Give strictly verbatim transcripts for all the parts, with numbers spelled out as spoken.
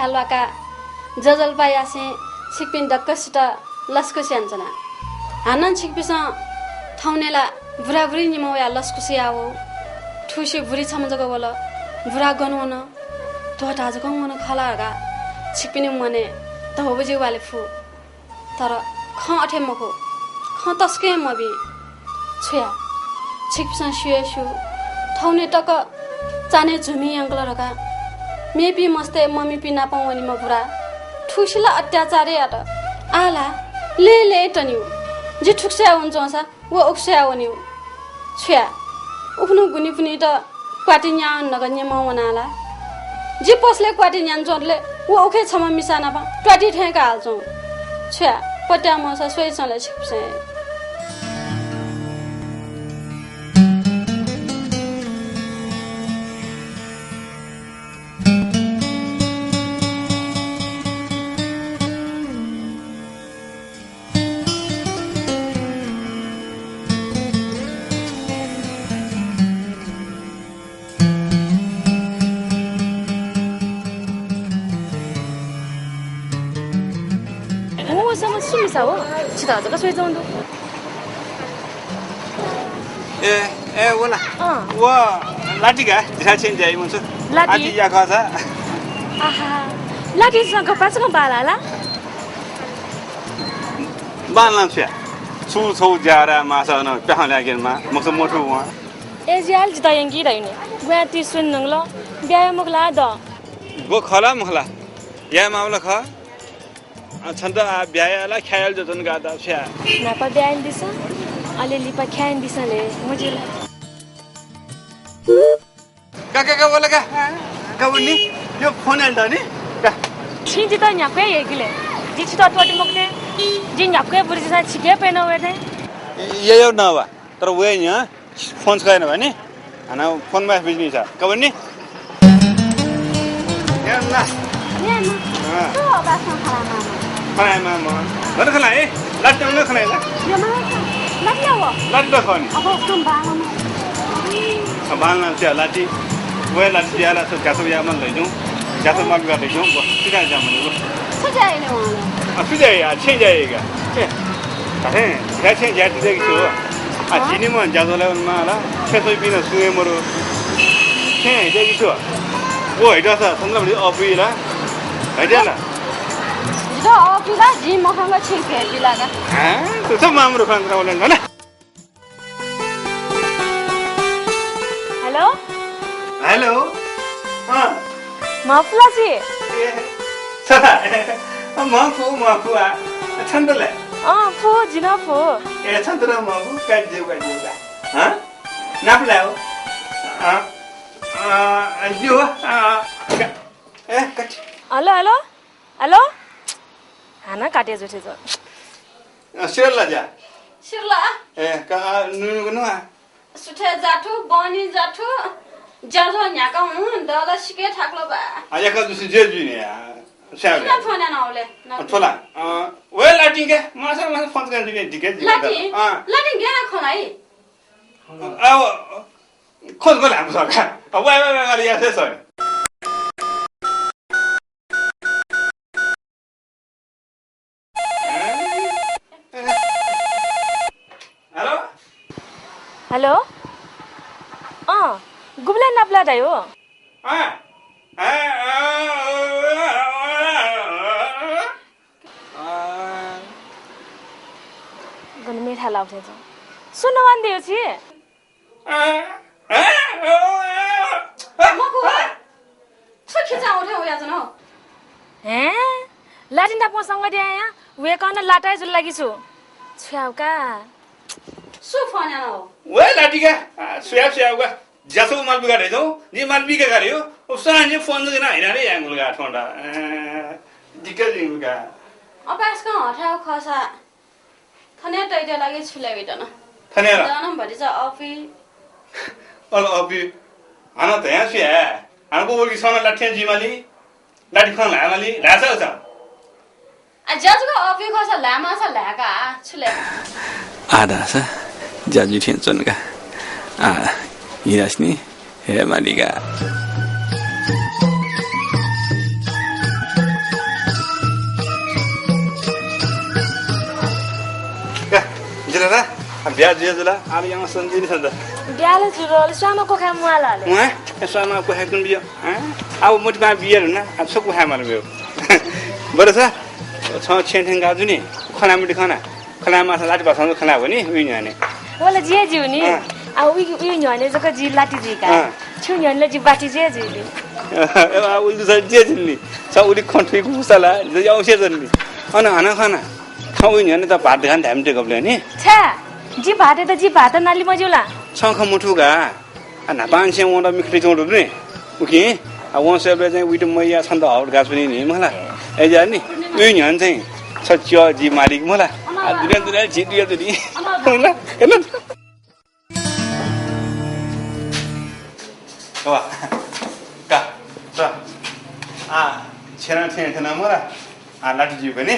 ल्वाका जजलपा यासें छिकपिं दक्वसित लसकुस यानाच्वना। हानं छिकपिसं थौंने ला बुराबुरी निम्ह वयाः लसकुस याः वः। थुसी बुरी छम्ह जक वल। बुरा गन वन? त्वःता जकं वन खला धकाः छिकपिनि मनय् धोबुजी वाले फु। तर खँ अथे मखु, खँ तसकं मबी। छु याये, छिकपिसं स्यू हे स्यू, थौंने तक चान्हय् झुमी यंकल धकाः मेपिं मस्तय् ममिपिं नाप वनीम्ह बुरा थुसी ला अत्याचार यात। आः ला लय् लय् तनिउ। जि थुकथं याः वनाच्वंसा व उकथं याः वनीउ। छु याये, उखुन्हु गुनिपुनित क्वाति न्याः धकाः न्यने वना ला? जि पसलय् क्वाति न्यानाच्वंबलय् व उखे छम्ह मिसा नाप त्वाति थें काः हालाच्वं। छु याये, पत्याः मवःसा स्वइसँ ले छिकपिसं हे। व सम सु मिसा हो? छितः जक स्वयाच्वं दु। ए, ए, व ला। अँ। व लाति का, झ्याः छेँ ज्याइ मन्छु। लाति? आति या खःसा। आहा, लाति जक पाचकं बाला ला? बांलां छु याये? छु छौ ज्यारा मासा न प्याखं ल्याकेन मा, मखु मथु वं। ए ज्याल जितः यंकी धयुनि। ग्वां ति सुन नंगल, ब्याहा मखु ला द। गु खला मखला। या मामला खः। अ, छन्त आ ब्याहा ला ख्याल जतन गादा छ्या। नापा ब्याहा दिसँ, अले लिपा ख्याल दिसँ ले, मजिल। का, का, का, वल का। का वन्नी? यो फोन आइल दनि? का। छिं जितः न्ह्याक्व हे यय्‌किले। जि छितः त्वःते मखुते। जि न्ह्याक्व हे बुरिजिसा छिके पेनं वये थें। यय् न वा, तर वये न्ह्यः फोन छकः याना नि। हानं फोन मास बिजनेस आ। का वन्नी? या ना। या ना। अँ। तो बासन खला मामा। खला मामा। गन खला ए? लात न खला ए ला? यो मामा खा। लात न वो। लात न खनी। अब कम बांग मा। अब बांग ना च्या लाति। वे लाति या ला सो जातो या मन लइजु। जातो मन गा लइजु। वो सिधा जा मन वो। सु जाए ने वाला। आ सु जाए या, छेँ जाए गा। छेँ। अहे, या छेँ जाति देखि छु। आ जिनि मन जातो ले मन माला। छेँ सोइ बिना सुए मरो। छेँ जाति छु। वो हैदा सा, संगला बडी अपुइला। हैदा ला। जितः अःपुइ ला, जिं मखंक छिं फ्यतुइ ला का। हाँ, तो सब मामु रुखान रा वलन, है ना? हेलो? हेलो? अँ। मफुला छि? ए, सदा। अँ, मफु, मफु आ। छन्त ले? अँ, फु, जिन फु। ए, छन्त र मफु, काट दिउ, काट दिउ का। हाँ? नाप लायो? अँ, अँ, दिउ, अँ, का-, ए, काट। Hello, hello? हेलो? हानं काटे जुथे जो। अ, सिरला जा। सिरला? ए, का, आ, नु, नु, नु, आ। सुथे जाथु, बनी जाथु, ज्याझ्वः न्ह्याका हुँ, दल सिके थाकलो बा। आ, याका जुसि जे जुइ ने, आ, स्याउ ले। सुना फोन याना होले, अ, नाति। थोला। अ, वे लाति के, मासा, मासा फोन कर जुइ ने, दिके, दिके। लाति? अ। लाति गे ना खोलाई? आ, खोज गोल हम सका। अ, वे, वे, वे, वे, या से सर। हेलो? हेलो? अँ, गुबलय् नापलाः धायो? अँ, अँ, अँ, अँ। गन मेथा लाउ थें छु। सुन वान देउ छि? मखु, छु खिचा उठे उया जन हो? हें? लातिं दापं संग दे आया, वेकन लाताय जुल लागि छु। छ्याउ का। सु फोन याना हो? वे लातिका, आ, सुया, सुया उगा। ज्यासो माल बिगा रे जो, नि माल बिगा रे हो। ओ सा नि फोन जना हैना रे यां गुलगा ठोंडा। ए, दिक्क जिंगा। अपास का हठाओ खसा। थने तैते लागि छु ल्याइगु दन। थने र? दन भतिचा अफि। अल अफि। हानं धया छु हे? हानं को बोलकी सना लाठिया जिमाली? लाठि खं ल्हायमाली? ल्हायसा उचा। आ, ज्याजुक अफि खसा ल्हायमासा ल्हायका, छु ले? आ धासा, ज्याजु थें च्वनका। आ, हिरास्नी, हे मालिका। ब्याहा जुया जुल, आलि यां सन्जिनी सन्त। ब्याहा जुल, स्वामा कोखा मुआल हले। मुआ, स्वामा कोखा कुन बियो? हँ? अब मोटी बा बिया ना, अब छकु हाय माल बियो। बरसा, छ छेन थेन गाजुनी, खना मुटी खना। खना मासा लाति बासा खना बनी, उइ न्ह्यःने। वला जिया जिउनी। अँ। आ, उइ, उइ न्ह्यःने जक जि लाति जिका। अँ। छु न्ह्यःने जि बाति जिया जिउनी। ए, आ, उइ दुसा जिया जिउनी। छ उलि खन थुइ कुसाला, जि औसे जन्नी। अन हना खना। खा उइ न्ह्यःने त भात खान धाइम ते गबले नि। छा, जि भात त जि भात नाली मजिउला। छ ख मुठुगा। आ, न्हापांनिसें वं त मिखा च्वंगु दु नि। उकिं, आ, वं स्वयेबलय् चाहिँ उइत मैया छन्त हौट गाछ पनि नि, मला। ए, जा नि, उइ न्ह्यःने चाहिँ छ च्यः जि मालिक, मला। आ, दुनिया दुनिया झी दुया दुनि। मला, हेर्नु। वा, का, च। आ, छेना छेना छेना, मला। आ, लाटु जिउ पनि।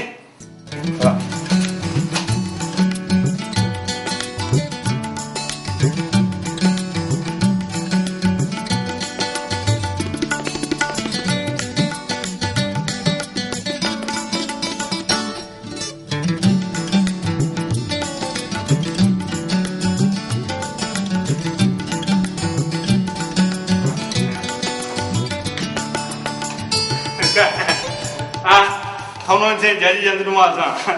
आ, थौं नं चाहिँ ज्याझ्वः यानाच्वनेमाःसां।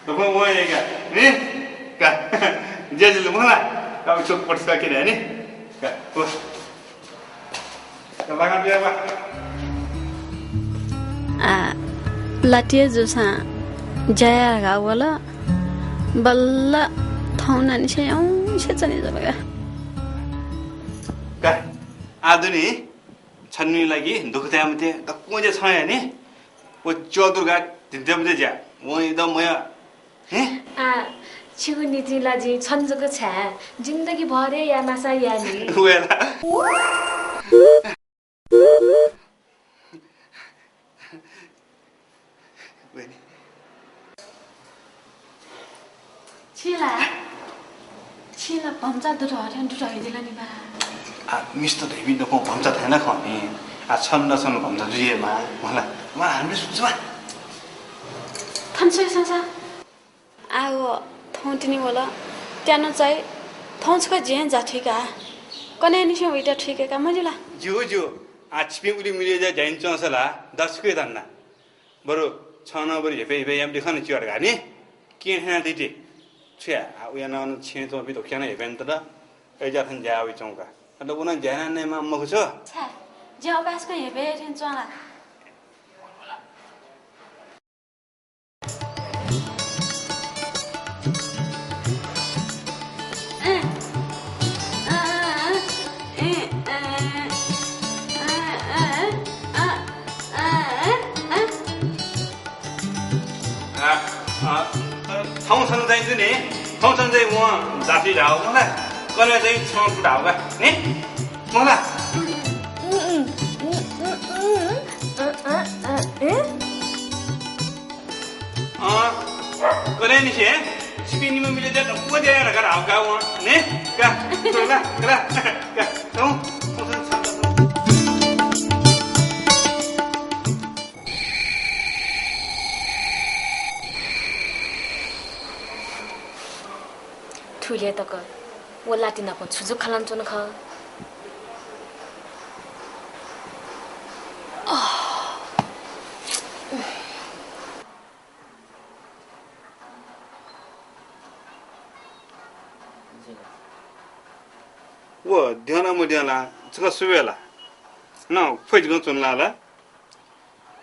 दक्वं वं हे का, नि? का। ज्याझ्वः यानाच्वने मला। का, उ छोक पटुसा के धाये नि? का, व। का, लागा बिया बा। आ, लातिया जूसां ज्या यायेगु वल। बल्ल थौं नानिसे औंसे च्वने जुल का। का, आः दुनि। छन्हुया लागि दुःख ताये मते, दक्वं ज्या छं याये नि। व च्वः दुर्गा धिंते मते ज्या। वं एकदम मया। हें? आ, छिगु निंतिं ला जिं छन्हु जक छाये। जिन्दगी भर हे याये माःसा याये नि। वय् ला। वय् नि। छि ला, छि ला भम्चा दुत हथें दुत हइदिल नि बा। आ, मिस्त धइपिं दक्वं भम्चा धायेन खः नि। आ, छन्हु ला छन्हु भम्चा जुइ हे माः, मला। वा, हानं सुचुवा। थन स्वये संसा। आ, व थौं तिनि वल। त्यानं चाहिँ थौं छकः जिं ज्या थुइका। कन्हय्‌निसें वइत थुइके का मज्यू ला? ज्यू, ज्यू। आ, छिपिं उलि मिले ज्या ज्याइन च्वंसा ला दसकुइ धन्दा। बरु छं नं बरु हेपय् हेपय् यानादी खन च्वः धकाः नि। केहेँ थें यानादी ति। छु याये, आ, उया नं छेँय् च्वंपिं धक्यानं हेपय् यानातल। अय्‌ज्या थन ज्या वइ च्वंका। अले उ नं ज्या याना नयेमाः मखु छु। छाय्, ज्या उपासक हेपय् थें च्वं ला? आ, आ, थौं छन्हु चाहिँ जुनि, थौं छन्हु चाहिँ वं ज्या थुइ धाःगु मला, कन्हय् चाहिँ छं थुइ धाःगु का, नि? मला। अँ, कन्हय्‌निसें छिपिं निम्ह मिले ज्या दक्व ज्या याये धकाः धाःगु का वं, नि? का, का, का, का, थौं, थौं, थौं, थौं। थुलि तक व लाति नाप छु जक खँ ल्हानाच्वन खः। व द्यं ला मद्यं ला, छकः सु वये ला? न, फ्वय् जक च्वन ला ला?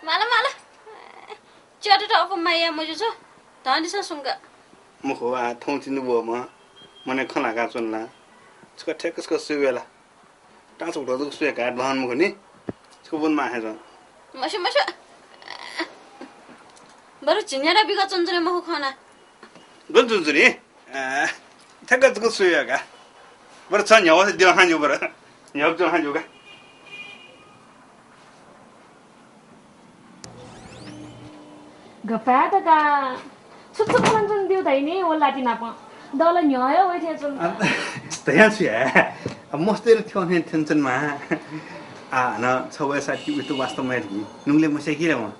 माला, माला। च्वयातःगु अप्वः माया मज्यू छु, धंदिसँ सुंक। मखु, आ थौं तिनि वःम्ह मनय् खँ ल्हाकाच्वन ला? छकः ठ्याक्क छकः सु वये ला? तां छकः ढ्वजक स्वये का, ल्हान मखु नि। छकः वनेमाः हे जं। Monsieur, monsieur. बरु झिंन्यादँ बिक च्वनाच्वने मखु खः ला? गन च्वनाच्वनी? आ, थ्याक्क जक स्वये का। बरु छ न्ह्यः वःसा द्यं हां ज्यू बरु। न्ह्यः च्वं हां ज्यू का। गपाय् धकाः छु छु खँ ल्हानाच्वनादिउ धाइ नि व लाति नाप। दल न्ह्यः हे वइ थें च्वन। आ, धयां छु याये? आ, मस्तय्‌त थ्यंथें थ्यनाच्वनेमाः। आ, हानं छ वय्‌साथी उइत वास्ता मयात कि। नुगलय् मस्याइ कि रे वं।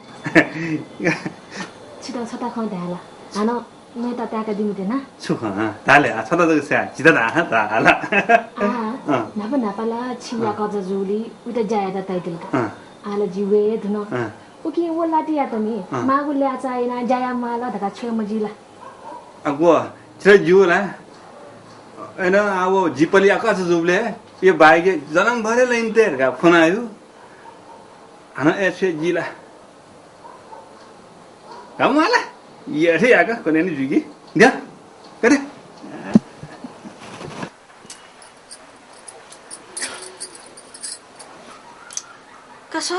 छितः छता खँ धाये ला? हानं नयेत ताय्‌कादी मते ना। छु खँ, अँ, धाले, आ, छता जक स्याः, जिता धा, हाँ, धा, हाला। आ, अँ। न्हापा न्हापा ला छि अँ। याकःचा जूगुलिं उइत ज्या यायेत ताइदिल का। अँ। आ ला जि वये धुन। अँ। उकिं व लातियात नि, अँ। माःगु ल्याःचाः यानाः ज्या याये म्वाल धकाः छ्वये मजी ला? आ, ग्व, छितः ज्यू ला? अन आ व जि पलि याकःचा जूबलय्, यो बाइके जनमभर हे लइन्ते धकाः फ्वनायु। हानं ए छ्वये जी ला? गामवाला, ये अथे याका, कोने नि जुगी। द्या, करे। कस,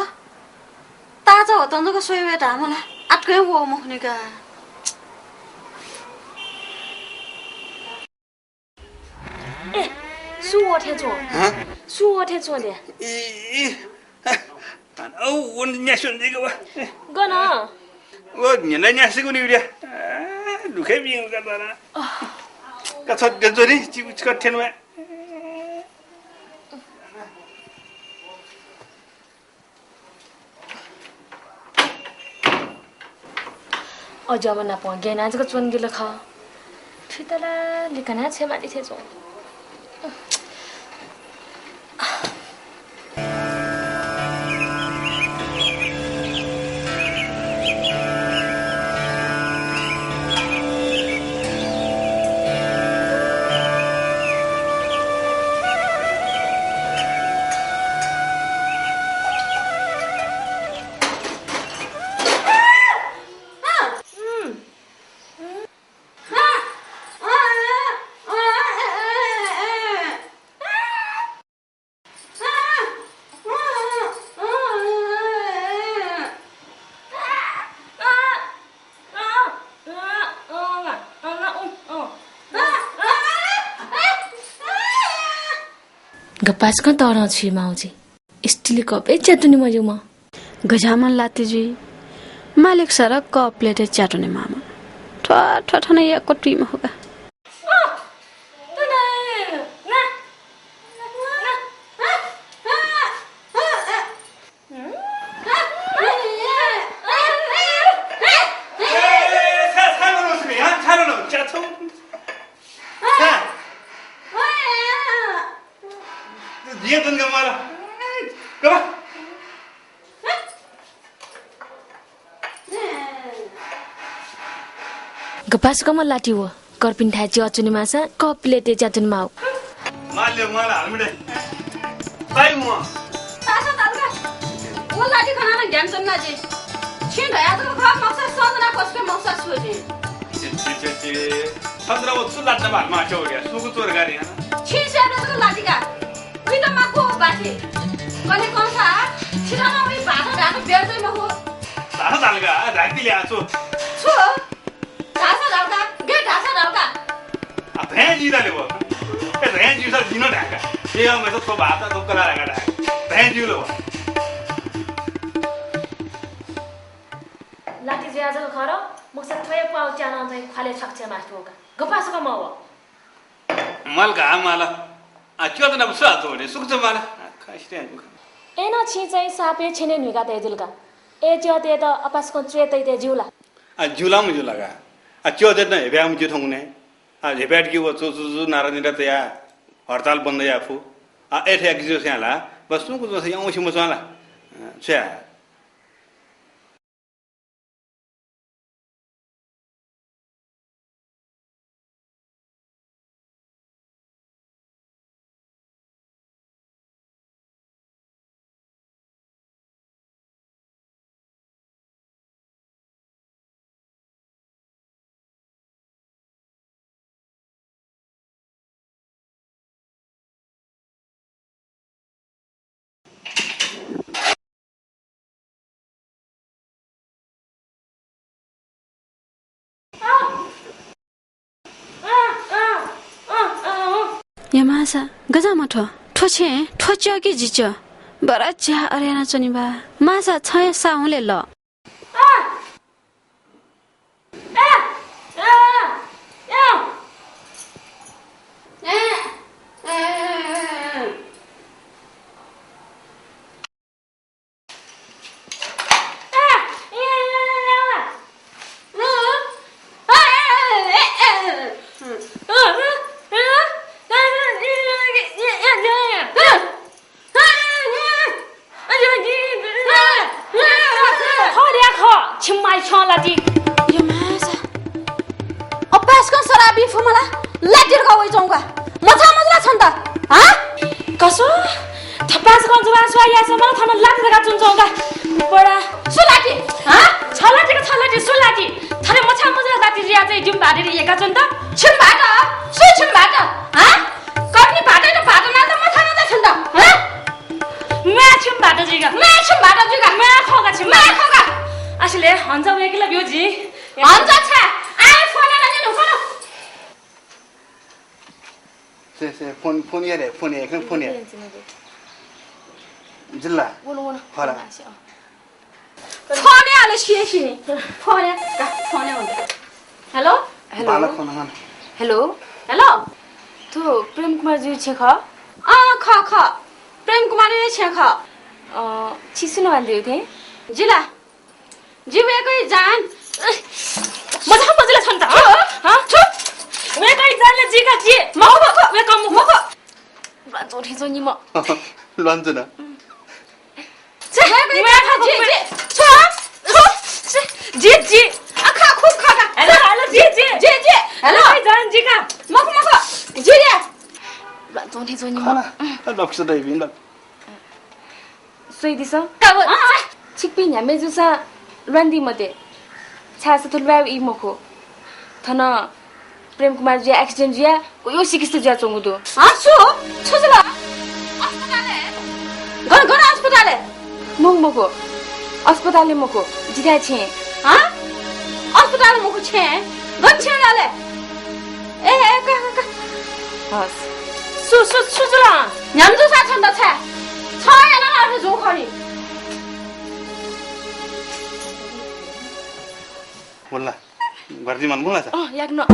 ताजा होतं जक स्वये वये धाःम्ह ला, आतकं हे वःम्ह खनी का। ए, सु ओथें च्वं? हँ? सु ओथें च्वं दे? ए, ए, औ, वन न्यासि वन दिगो वा। गन? ओ, न्यना न्यासिगु नि उड्या। आ, दुखे बिंगु का दरा। अह। का छ गजोरी, चिकु चिकु थेन वा। अज्याःम्ह नाप गय् यानाः जक च्वनादिल खः। थुइत ला लिकनाः छ्वये माली थें च्वं। गपासकं तःधं छु माः जुइ। स्टिल कपय् च्या तुने मज्यूम्ह। गज्याःम्ह लाति जुइ। मालिक सर कप प्लेटय् च्या तुने माःम्ह। थ्व, थ्व थन यक्व तुइ मखु का। गपासकं लाति व। कर्पिन्थाय् च्या तुने माःसा कप प्लेटय् च्या तुने माः। माले माला हाल मिटे। ताइ म। तासा तालुका। व लाति खनाः नं ज्ञान जन्ना जे। छिं धया जक खः, मखुसा सजना कस्के मखुसा छु जे। छि, छि, छि, छि। सन्द्र व छु लात भाल मा चौ या। सुगु चोर गाडी हना। छि स्यादे जक लाति का। उइत माक्व बाथे। कने कंसा, छितः नं उइ भाषा धाःगु व्यर्थय् मखु। धाःसा धाल का, धाइतिले आ छु। छु? धाःसा धाल का, गय् धाःसा धाल का। आ, धयां जि धाले व। ए, धयां जि सा जिं नं धाये का। ए, अ, मैं तो थ्व भाषा, थ्व कला धाये का। धयां जि ल व। लाति जुया जक खर, मखुसा थ्व हे प्वाः च्यानं चाहिँ ख्वालय् छ्वाक छ्वये मास्ति वः का। गपासकं मव। माल का, माल। आ, च्वय्‌त नाप छु हात वने, सुकुच माल। आ, खा, सिते हात खा। अय्‌नं छिं चाहिँ सापय् छेनय् न्हुइका तयादिल का। अय् च्वय्‌तय्‌त अपासकं च्वय् तइतय् ज्यू ला? आ, ज्यू ला मज्यू ला का? आ, च्वय्‌तय्‌त नं हेप्याः मज्यू थौंकन्हय्। आ, हेप्याः कि व छु, छु, छु नारा निरा तयाः हडताल बन्द याये फु। आ, अय्‌थाय् कि ज्यू स्यां ला, बस सुकुच चाहिँ औंसे मच्वं ला। आ, छु याये? या मासा, गज्याःम्ह थ्व? थ्व छेँ, थ्व च्यः कि जि च्यः? बरा ज्या अरे यानाच्वनी बा। मासा, छं हे सा हुँ ले ल। यो मासा। अपाय्सकं सराः बी फु मला, लाति धकाः वइच्वंगु का। मछाः मजू ला छन्त, हँ? कसो, थपाय्सकं जुवा सुवा याःसा मला थन लाति धकाः च्वंच्वंगु का। बडा, सु लाति, हँ? छ लाति का, छ लाति, सु लाति? थथे मछाः मजू ला लाति जुया चाहिँ जिमि भाःत यय्काच्वन त। छिमि भाःत, सु छिमि भाःत, हँ? कर्पिनि भाःतयात भाःत नाल त मछाः मजू ला छन्त, हँ? म्वाये छिमि भाःत जुइगा। म्वाये छिमि भाःत जुइगा। म्वाये खः का छिमि म्वाये भाःत। खः का। असले हन्चा वय्के ला ब्यू जि। हन्चा छाय्? आः फोन याना नि न्हूकथं। से, से, फोन, फोन याये, फोन याये, फोन याये। जिल्ला। वनु, वनु। हला। फोन याये आलो सिये सिने। फोन याये, का, फोन याये वनु। हेलो? हेलो? बालक फोन हन। हेलो? हेलो? थ्व प्रेम कुमार जु छेँ खः? अँ, खः, खः। प्रेम कुमार जु छेँ खः। अँ, छि सुनां वनादिल थें? जिल्ला। जि वय्कःया जान। मछाः मजू ला छन्त, हँ? हँ? छु? वय्कःया जान ला जि का, जि। मखु, मखु। वय्कः मखु। मखु। ल्वाना च्वंथें च्वं नि म। ल्वाना च्वन। छे, वय्कःया जान जि, जि। छु? छु? जि, जि। अ, खः, खः, खः, खः। हेलो, हेलो, जि, जि। जि, जि। हेलो। वय्कःया जान जि का। मखु, मखु। जि रे। ल्वाना च्वंथें च्वं नि म। खला। अ, लक्ष्य दैवी, लक्ष्य। स्वयादिसँ। का व-, अँ, अँ। छिकपिं न्ह्याम्हे जूसां ल्वानादी मते, छाय्‌धाःसा थ्व ल्वायेगु ई मखु। थन प्रेम कुमार जुया accident जुया गयो सिकिस्त जुयाच्वंगु दु। हँ, छु? छु जुल? अस्पतालय्? गन, गन अस्पतालय्? मखु, मखु। अस्पतालय् मखु, जिथाय् छेँय्। हँ? अस्पतालय् मखु, छेँय्? गन छेँय् ला ले? ए, ए, का, का, का। हस्। सु, सु, सु जुल? न्ह्याम्ह जूसा छन्त छाय्? छ याना ला अथे जू खनी। बोल ला। घर जिमान बोल ला सा। अँ, याक न।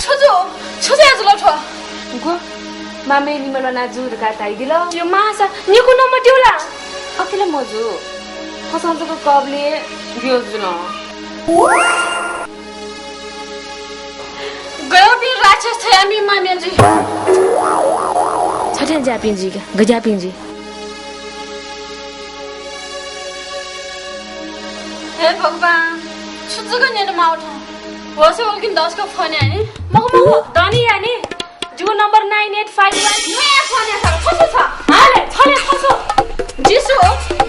छु जू, छु जुया जुल थ्व? गु, मामय् निम्ह ल्वाना जू धकाः धाइदिल। यो मासा, निकु नं मत्यू ला? अथे ला मजू। फसं जक कबले ब्यो जुल। गय्पिं राक्षस थयामि मामय् जुइ। छथ्यां ज्यापिं जुइ का, गज्यापिं जुइ। हे भगवान, छु जक न्यने माःगु थौं। होश हे वल कि दसक फोन याये नि। मखु, मखु, दनि याये नि। जिगु number nine eight five one। नया फोन याये साला, थसो छ। हाले, थले थसो। जिसु,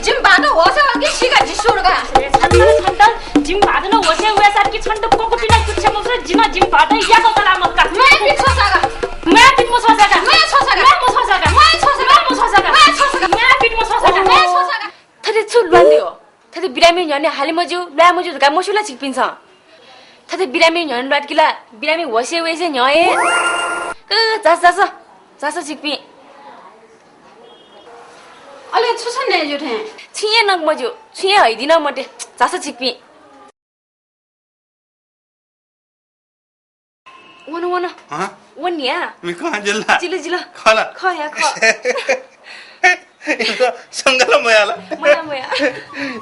जिमि भाःत होश हे वल कि सीका जिसु धकाः। ए, छन्त, छन्त, जिमि भाःत नं होश हे वय्सा कि छन्त कोको पिना कुच्छे मखु, जिं जिमि भाःत याक कला मखु का। नया पित छ सागा। नया पित मछ्वः सागा। नया छ सागा। नया मछ्वः सागा। नया छ सागा। नया मछ्वः सागा। नया छ सागा। नया पित मछ्वः सागा। नया छ सागा। थथे छु ल्वानादी हो? थथे बिरामी न्ह्यःने हाले मज्यू, ल्वाये मज्यू धकाः मस्यू ला छिकपिन्सं? थथे बिरामी न्ह्यःने ल्वात कि ला, बिरामी होश हे वय्से न्ह्यः हे। अ, झासँ, झासँ, झासँ छिकपिं। अले छु छन्त नयेज्यू थें? छुं हे नक मज्यू, छुं हे हइदि नं मते, झासँ छिकपिं। One, one. हँ? वन या। मि कहाँ जिल्ला? जिल्ला, जिल्ला। खला। ख या, ख। इनको संगला मयाला। मया, मया।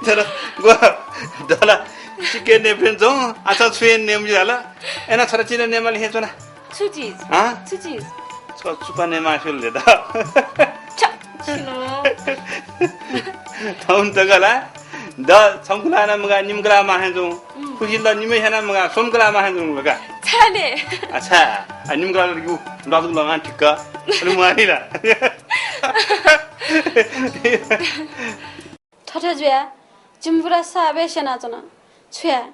चलो, गो। दला। चिके नेफेन जौ, आचा छुएन नेम जिला। एना छोरा चिना नेमाले हे चोना। छु चिज? हँ? छु चिज? छ चुपा नेमा फिल दे दा। छ, छिनो। थाउन तगला। द छंकुला ना मगा निमकला माहे जौ। उम्। खुजिल निमे हेना मगा सोमकला माहे जौ लगा। छाले। अच्छा, आ निमकला लगिउ, लजु लगा ठिक्क। अले मारिला। थथे जुया, जिमि बुरा साबे सेना चना। छुया।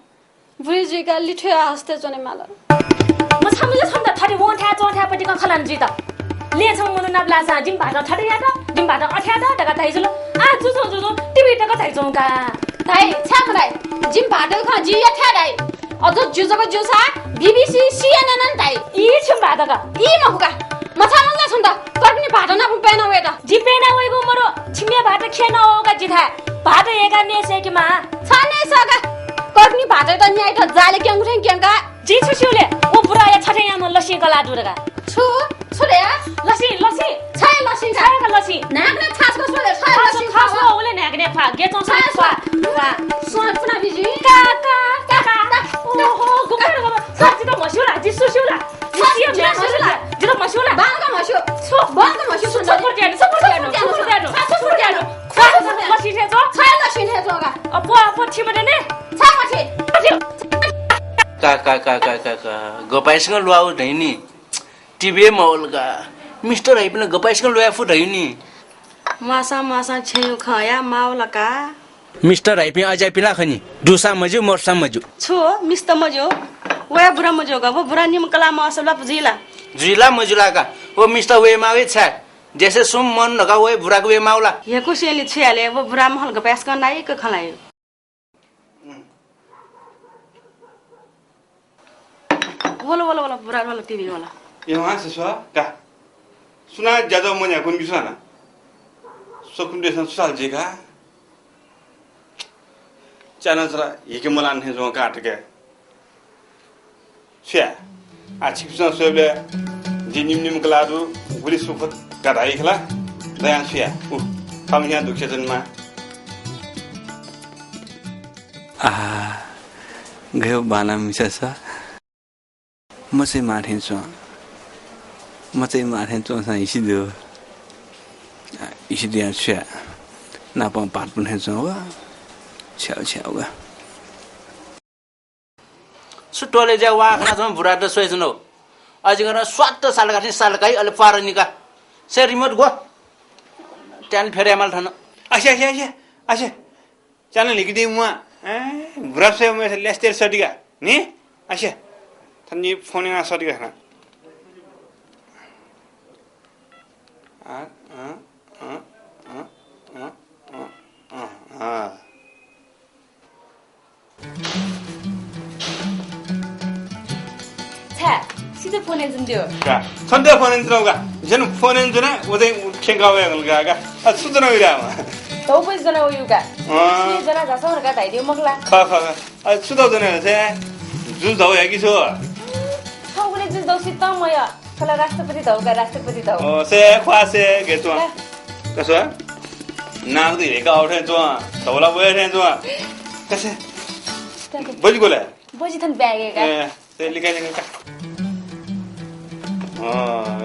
बुरी जुइका लिथ्वया हस्ते च्वने माल। मछाः मजू छन्त थथे वंथाय् च्वंथाय् पतिकं खँ ल्हाना जुइत। ले छं मनू नाप लाःसां जिमि भाःतं थथे यात, जिमि भाःतं अथे यात धकाः धाइ जुल। आः जुजुं जुजुं टिभी तक झाइच्वं का। धाइ, छाय् मधाइ? जिमि भाःतय् खँ जि यथाय् धाइ। अझ ज्यू जक ज्यूसा BBC CNN नं धाइ। ई छिमि भाःत का। ई मखु का। मछाः मजू छन्त कर्पिनि भाःतं नाप प्यना वयेत। जि प्यना वइगु मरु, छिमि भाःत खे नवःगु का जिथाय्। भाःत यय्का नये सय्केमाः। छ नये सय्का। कर्पिनि भाःतयात न्यायेत जालय् क्यंगु थें क्यंका। जिं छु स्यू ले? व बुराया छथें याःम्ह लसिं कलाः दु धकाः। छु? छु ले? लसिं, लसिं। छ हे लसिं का। छ हे का लसिं। न्हाय्कनय् फासक स्व ले, छ हे फासक, लसिं फासक का। व ले न्हाय्कनय् फा। गेचं स्व ले, स्व। स्व, फुना बिजि। का, का, का, का। ओहो, गुम्हर, गुम्हर। छ जितः म्हस्यू ला, जिं छु स्यू ला? छ गपाय्‌सकं ल्वाउ धइनि। टिभी हे मवल का। मिस्टर हाइपिं ला गपाय्‌सकं ल्वाये फु धइनि। म्वासां म्वासां छेँयु खँ या मावल का। मिस्टर हाइपिं अज्याःपिं ला खनि। दुसां मज्यू, मरुसां मज्यू। छु हो, मिस्त मज्यू? व हे बुरा मज्यू का, व बुरा निम्ह कलाः मवःसा ल्वापु जुइ ला? जुइ ला मज्यू ला का? व मिस्त वये माः हे छाय्? देशय् सुं मन धकाः व हे बुराक वये माः ला? हेकुसेंलि छु याले, व बुरा महल गपाय्‌सकं नाइक खँ ल्हाइ। वल, वल, वल, बुरा वल, टिभी वल। ए म्वाः, ससुवा, का। सुनां ज्याझ्वः मन्याकुन कि सुनां? स्वकुन्देसं सुसाल जे का। च्यानं चला हिके मलान हे जुं का तके। सुया, आ छिकपिसं स्वयेबलय् जि निम्ह निम्ह कलाः दु, गुलि सुख का धाइ खला। दयां सुया, उ, थम हियां दुःख च्वनेमाः। आहा, गयो बांलाम्ह मिसा सा। मचाइ माः थें च्वं। मचाइ माः थें च्वंसां इसे दु। आ, इसे दुयां छु याये? नापं पाटपुन थें च्वं व। छ्याउ छ्याउ गा। छु टोले ज्या वा खना च्वं बुरात स्वइच्वनागु। अजिंगरं स्वात्त सालका थिं सालकाइ अले प्वार निका। से रिमोट ग्व। त्यान फेर यामाल थन। आसे, आसे, आसे, आसे। च्यानं लिकि दि म्वाः। ए, बुरा स्वये म्वाः, ल्यास्तेर सटिका। नि? आसे। थनि फोन याना सटिका खना। आ, आ, आ। छाय्, सिधे फोन यंजुन द्यः। का, छन्त फोन यंजुन का। झन फोन यंजुन, व चाहिँ थ्यंका वये का, का। आ, छु जना विराम? धौ बजि जना वयु का। अँ। छु जना झासँ का धाइदियो मखु ला। ख, ख, ख। आ, छु धौ जना से? जुस धौ या कि छु? थौंकन्हय् जुस धौ सित मय। खला राष्ट्रपति धौ का, राष्ट्रपति धौ। ओ, से, ख्वाः से, गे च्वं। का। का स्व। नाक दु हेका आउ थें च्वं। धौला बया थें च्वं। का से। का, का। बजि ग्व ले? बजि थन ब्यागे का। ए, से लिका, लिका, का। अँ।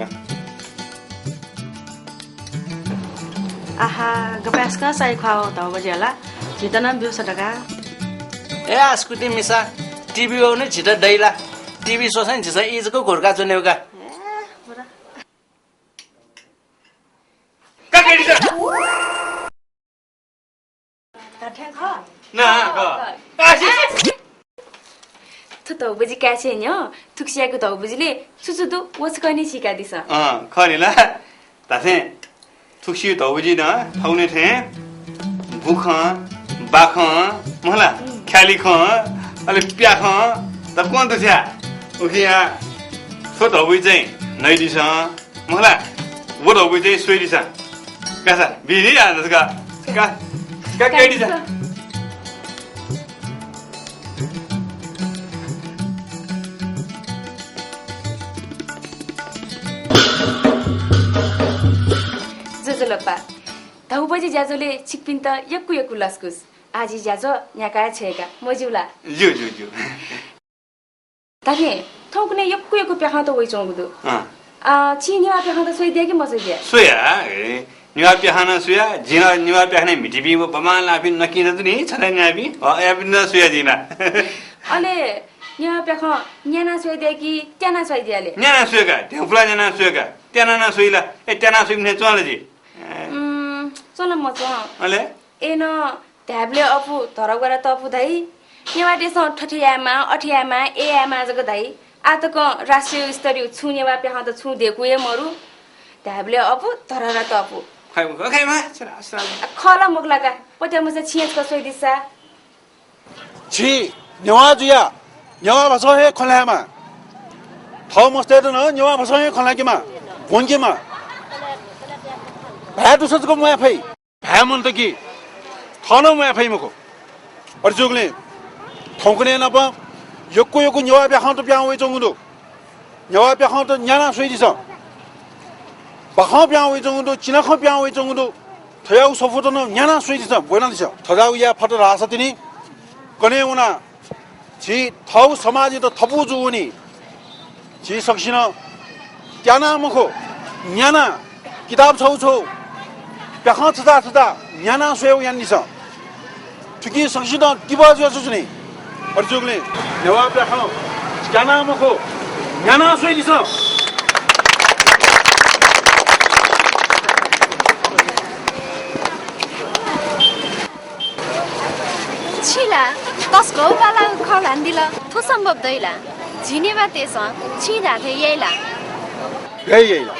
आहा, गपाय्‌सकं साइ ख्वाः धौ बजि ला। झीत नं ब्यूसा धका। ए, आस्कुति मिसा, टिभी वने झीत दइ ला? टिभी स्वसां झीसं इजक घुर्का च्वनेगु का। ए, बुरा। का केडी छ? धात्थें खः। ना, खः। आसे। थ्व धौ बजि काय् छेँ न्ह्यः, थुकसियागु धौ बजिले छु छु दु, व छकः नि सीकादिसँ। अँ, खः नि ला। धात्थें थुकसिया धौ बजि नं थौंकन्हय् थें बुखँ, बाखँ, मखु ला, उम्। ख्यालिखँ, अले प्याखँ, दक्वं दु छ्या। उकिं आ, थ्व धौ बजि चाहिँ नइदिसँ। मखु ला, व धौ बजि चाहिँ स्वइदिसँ। का सा, बिरि आ, का, का, का, केडी सा। ज्वजलपा, धौ बजि ज्याझ्वलय् छिकपिन्त यक्व यक्व लसकुस। आः जि ज्याझ्वः न्ह्याकाः छ्वयेका, मज्यू ला? ज्यू, ज्यू, ज्यू। धात्थें थौंकन्हय् यक्व यक्व प्याखंत वइच्वंगु दु। अँ। अ, छिं नेवाः प्याखंत स्वइदिया कि मस्वइदिया? स्वया, ए, नेवाः प्याखं नं स्वया, जिं नं नेवाः प्याखनय् म्हितीपिं व बांबांलाःपिं नकिं दु नि, छथाय् न्याःपिं, अ, यापिन्त नं स्वया जिं ला। अले नेवाः प्याखं न्यानाः स्वइदिया कि त्यानाः स्वइदिया ले? न्यानाः स्वया का, ध्यंपुला न्यानाः स्वया का, त्यानाः नं स्वइ ला, ए, त्यानाः स्वइपिं थें च्वं ला जि? ए। उम्, च्वं ला मच्वं। अले? अय्नं धायेबलय् अप्वः धरहरा तःपु धाइ। नेवाः देशं थथे यायेमाः, अथे यायेमाः, अय् यायेमाः जक धाइ। आः तकं राष्ट्रिय स्तरीय छुं नेवाः प्याखंत छुं दय्कू हे मरु। धायेबलय् अप्वः धरहरा तःपु। खः ला मखु ला का? पत्याः मचा छिं हे छकः स्वइदिसँ। छि नेवाः जुयाः नेवाः भाषां हे खँ ल्हायेमाः। थः मस्तय्त नं नेवाः भाषां हे खँ ल्हाकेमाः, ब्वंकेमाः। भाय् दुसा जक म्वाये फइ। भाय् मन्त कि थः नं म्वाये फइ मखु। अथे जूगुलिं थौंकन्हय् नाप यक्व यक्व नेवाः प्याखंत पिहां वइच्वंगु दु। नेवाः प्याखंत न्यानाः स्वइदिसँ। बाखं पिहां वइच्वंगु दु, चिनाखँ पिहां वइच्वंगु दु। थज्याःगु सफूत नं न्यानाः स्वइदिसँ, ब्वनादिसँ। थज्याःगु याये फत धाःसा तिनि कन्हय् वनाः झी थःगु समाजयात थपु जूवनी। झी सकसिनं त्यानाः मखु, न्यानाः किताब छगू छगू, प्याखं छता छता न्यानाः स्वयेगु यानादिसँ। थुकिं सकसितं तिबः जुयाच्वनी। अथे जूगुलिं नेवाः प्याखं त्यानाः मखु, न्ह्यानाः स्वयादिसँ। छिं ला तसकं बांलाःगु खँ ल्हानादिल। थ्व सम्भव दइ ला? झी नेवाःतय्‌सं छिं धाःथें याइ ला? याइ, याइ ला?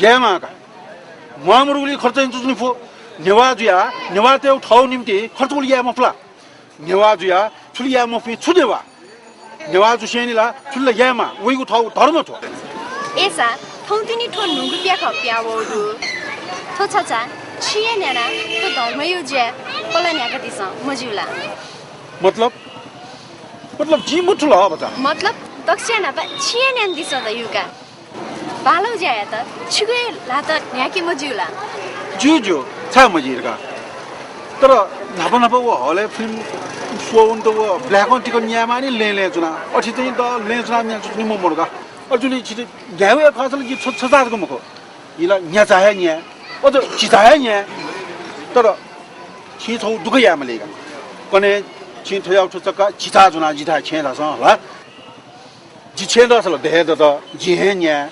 यायेमाः का। म्वाःमदुगुलिं खर्च यानाच्वनी फु। नेवाः जुयाः नेवाःतय्‌गु थःगु निंतिं खर्च उलि याये मफु ला? नेवाः जुयाः थुलि याये मफुपिं छु नेवाः? नेवाः जुसेंलि ला थुलि ला यायेमाः, वइगु थःगु धर्म थ्व। अय्‌सा थौंतिनि थ्व न्हूगु प्याखं पिहां वःगु दु। थ्व छचा छिं हे न्यानाः थ्व धर्मया ज्या पला न्ह्याकादिसँ, मज्यू ला? मतलब? मतलब जिं मथुल भचा? मतलब दक्वस्यां न्हापां छिं हे न्यानादिसँ धयागु का। बांलाःगु ज्या यायेत छिगु हे ल्हात न्ह्याके मज्यू ला? ज्यू, ज्यू, छाय् मज्यू धकाः। तर न्हापा न्हापा व हलय् फिल्म show वनेत व black and white टिकट न्यायेमाःनि लँय् लँय् च्वनाः। अथे चाहिँ द लँय् च्वनाः न्यायेत निम्ह मदु का। अले जुलि छितः न्यायेगु खः ला, जि छ-, छचाः जक मखु। जि ला न्याचाः हे न्याये, अझ झिचाः हे न्याये। तर छिं छगू दुःख याये माली का। कन्हय् छिं थज्याःगु थ्व चक्का झिचाः ज्वनाः जिथाय् छ्यं धाःसा ला? जि छेँ दःसा ला दये दत, जिं हे न्याये।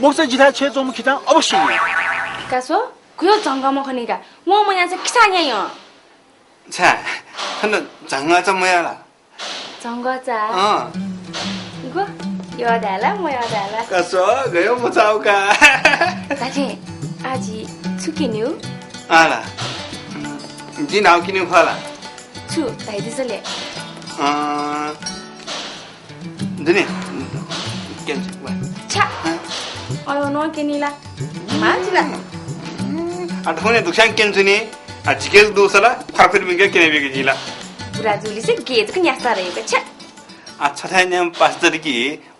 मखुसा जिथाय् छेँ च्वंम्ह खिचां अवश्य न्याये। का स्व, गुयो झंगःम्ह खनी का, वं मन्याःसा खिचां न्याइ हँ। छाय्, थन झंगःचा मयः ला? झंगःचा? अँ। गु? यः धाये ला, मयः धाये ला? का स्व, गयो मचाउ का। दाथें, आः जि छु क्यनेगु? आः ला? जिं धाःगु क्यनेगु खः ला? छु, धयादिसँ ले। अँ, दुने, क्यन छु, वा। छ्या। हँ? अयो नं क्यनी ला? मां छु ला? आ, थौंया दुगुस्यां क्यन छु नि? आ, झिके दुसा ला, फरफिर मिंके क्यने बिके जिं ला। बुरा जुलिसे गे जक न्यास्ता रह्यो का, छ्या। आ, छथाय् न्याम्ह पास्टर कि,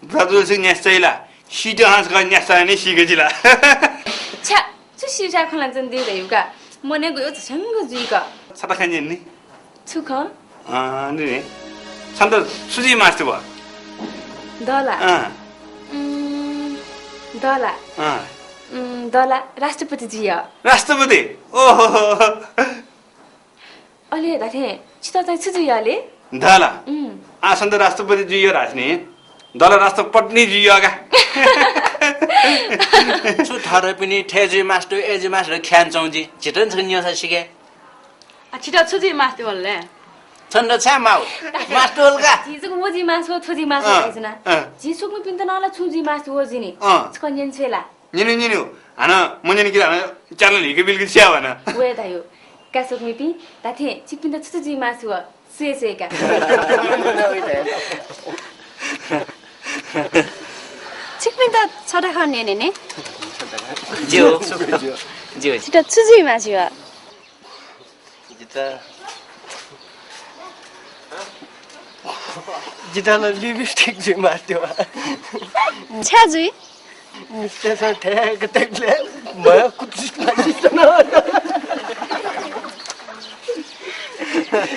बुरा जुलिसे न्यास्ता ला, सीत हांस का न्यास्ता ने सीके जिला। छ्या, छु सिउसा खँ ला जन दे रह्यो का। मने गयो झसंग जुइक। छता खँ न्यने नि। छु खँ? अँ, नि नि। छन्त छु जुइ मास्ति व? दला। अँ। उम्, दला। अँ। उम्, दला राष्ट्रपति जुइय। राष्ट्रपति? ओहो। अले धाथें, छितः चाहिँ छु जुइय ले? दला। उम्। आ छन्त राष्ट्रपति जुइय धाःसा नि, दला राष्ट्रपत्नी जुइय का। छु थरपिनि थथे जुइ मास्ति, ए जुइ मास्ति ख्यान चौं जि, झितन छन न्यंसा सिके। आ, छितः छु जुइ मास्ति वल ले? छन्त छाय् माउ? मास्ति वल का। झी जक व जुइ मास्ति व, थ्व जुइ मास्ति व अँ, धाइसना। अँ। झी सुकुमिपिन्त नं ला छुं जुइ मास्ति व जिनि। अँ। छकः न्यने छ्वये ला? न्यने, न्यने। हानं मन्यने कि हानं च्यानल हिके बिल कि स्याउ हानं। व हे धायो। का सुकुमिपिं, धाथें छिकपिन्त छु छु जुइ मास्ति व, सुये सुये का। छिकपिन्त छता खँ न्यने नि। ज्यू। ज्यू। छितः छु जुइ मास्ति व? जितः, जितः ला लिपस्टिक जुइ मास्ति व। छाय् जुइ? मिस्तेसं थय्‌क तइबलय् मया कुतुस लागिसन।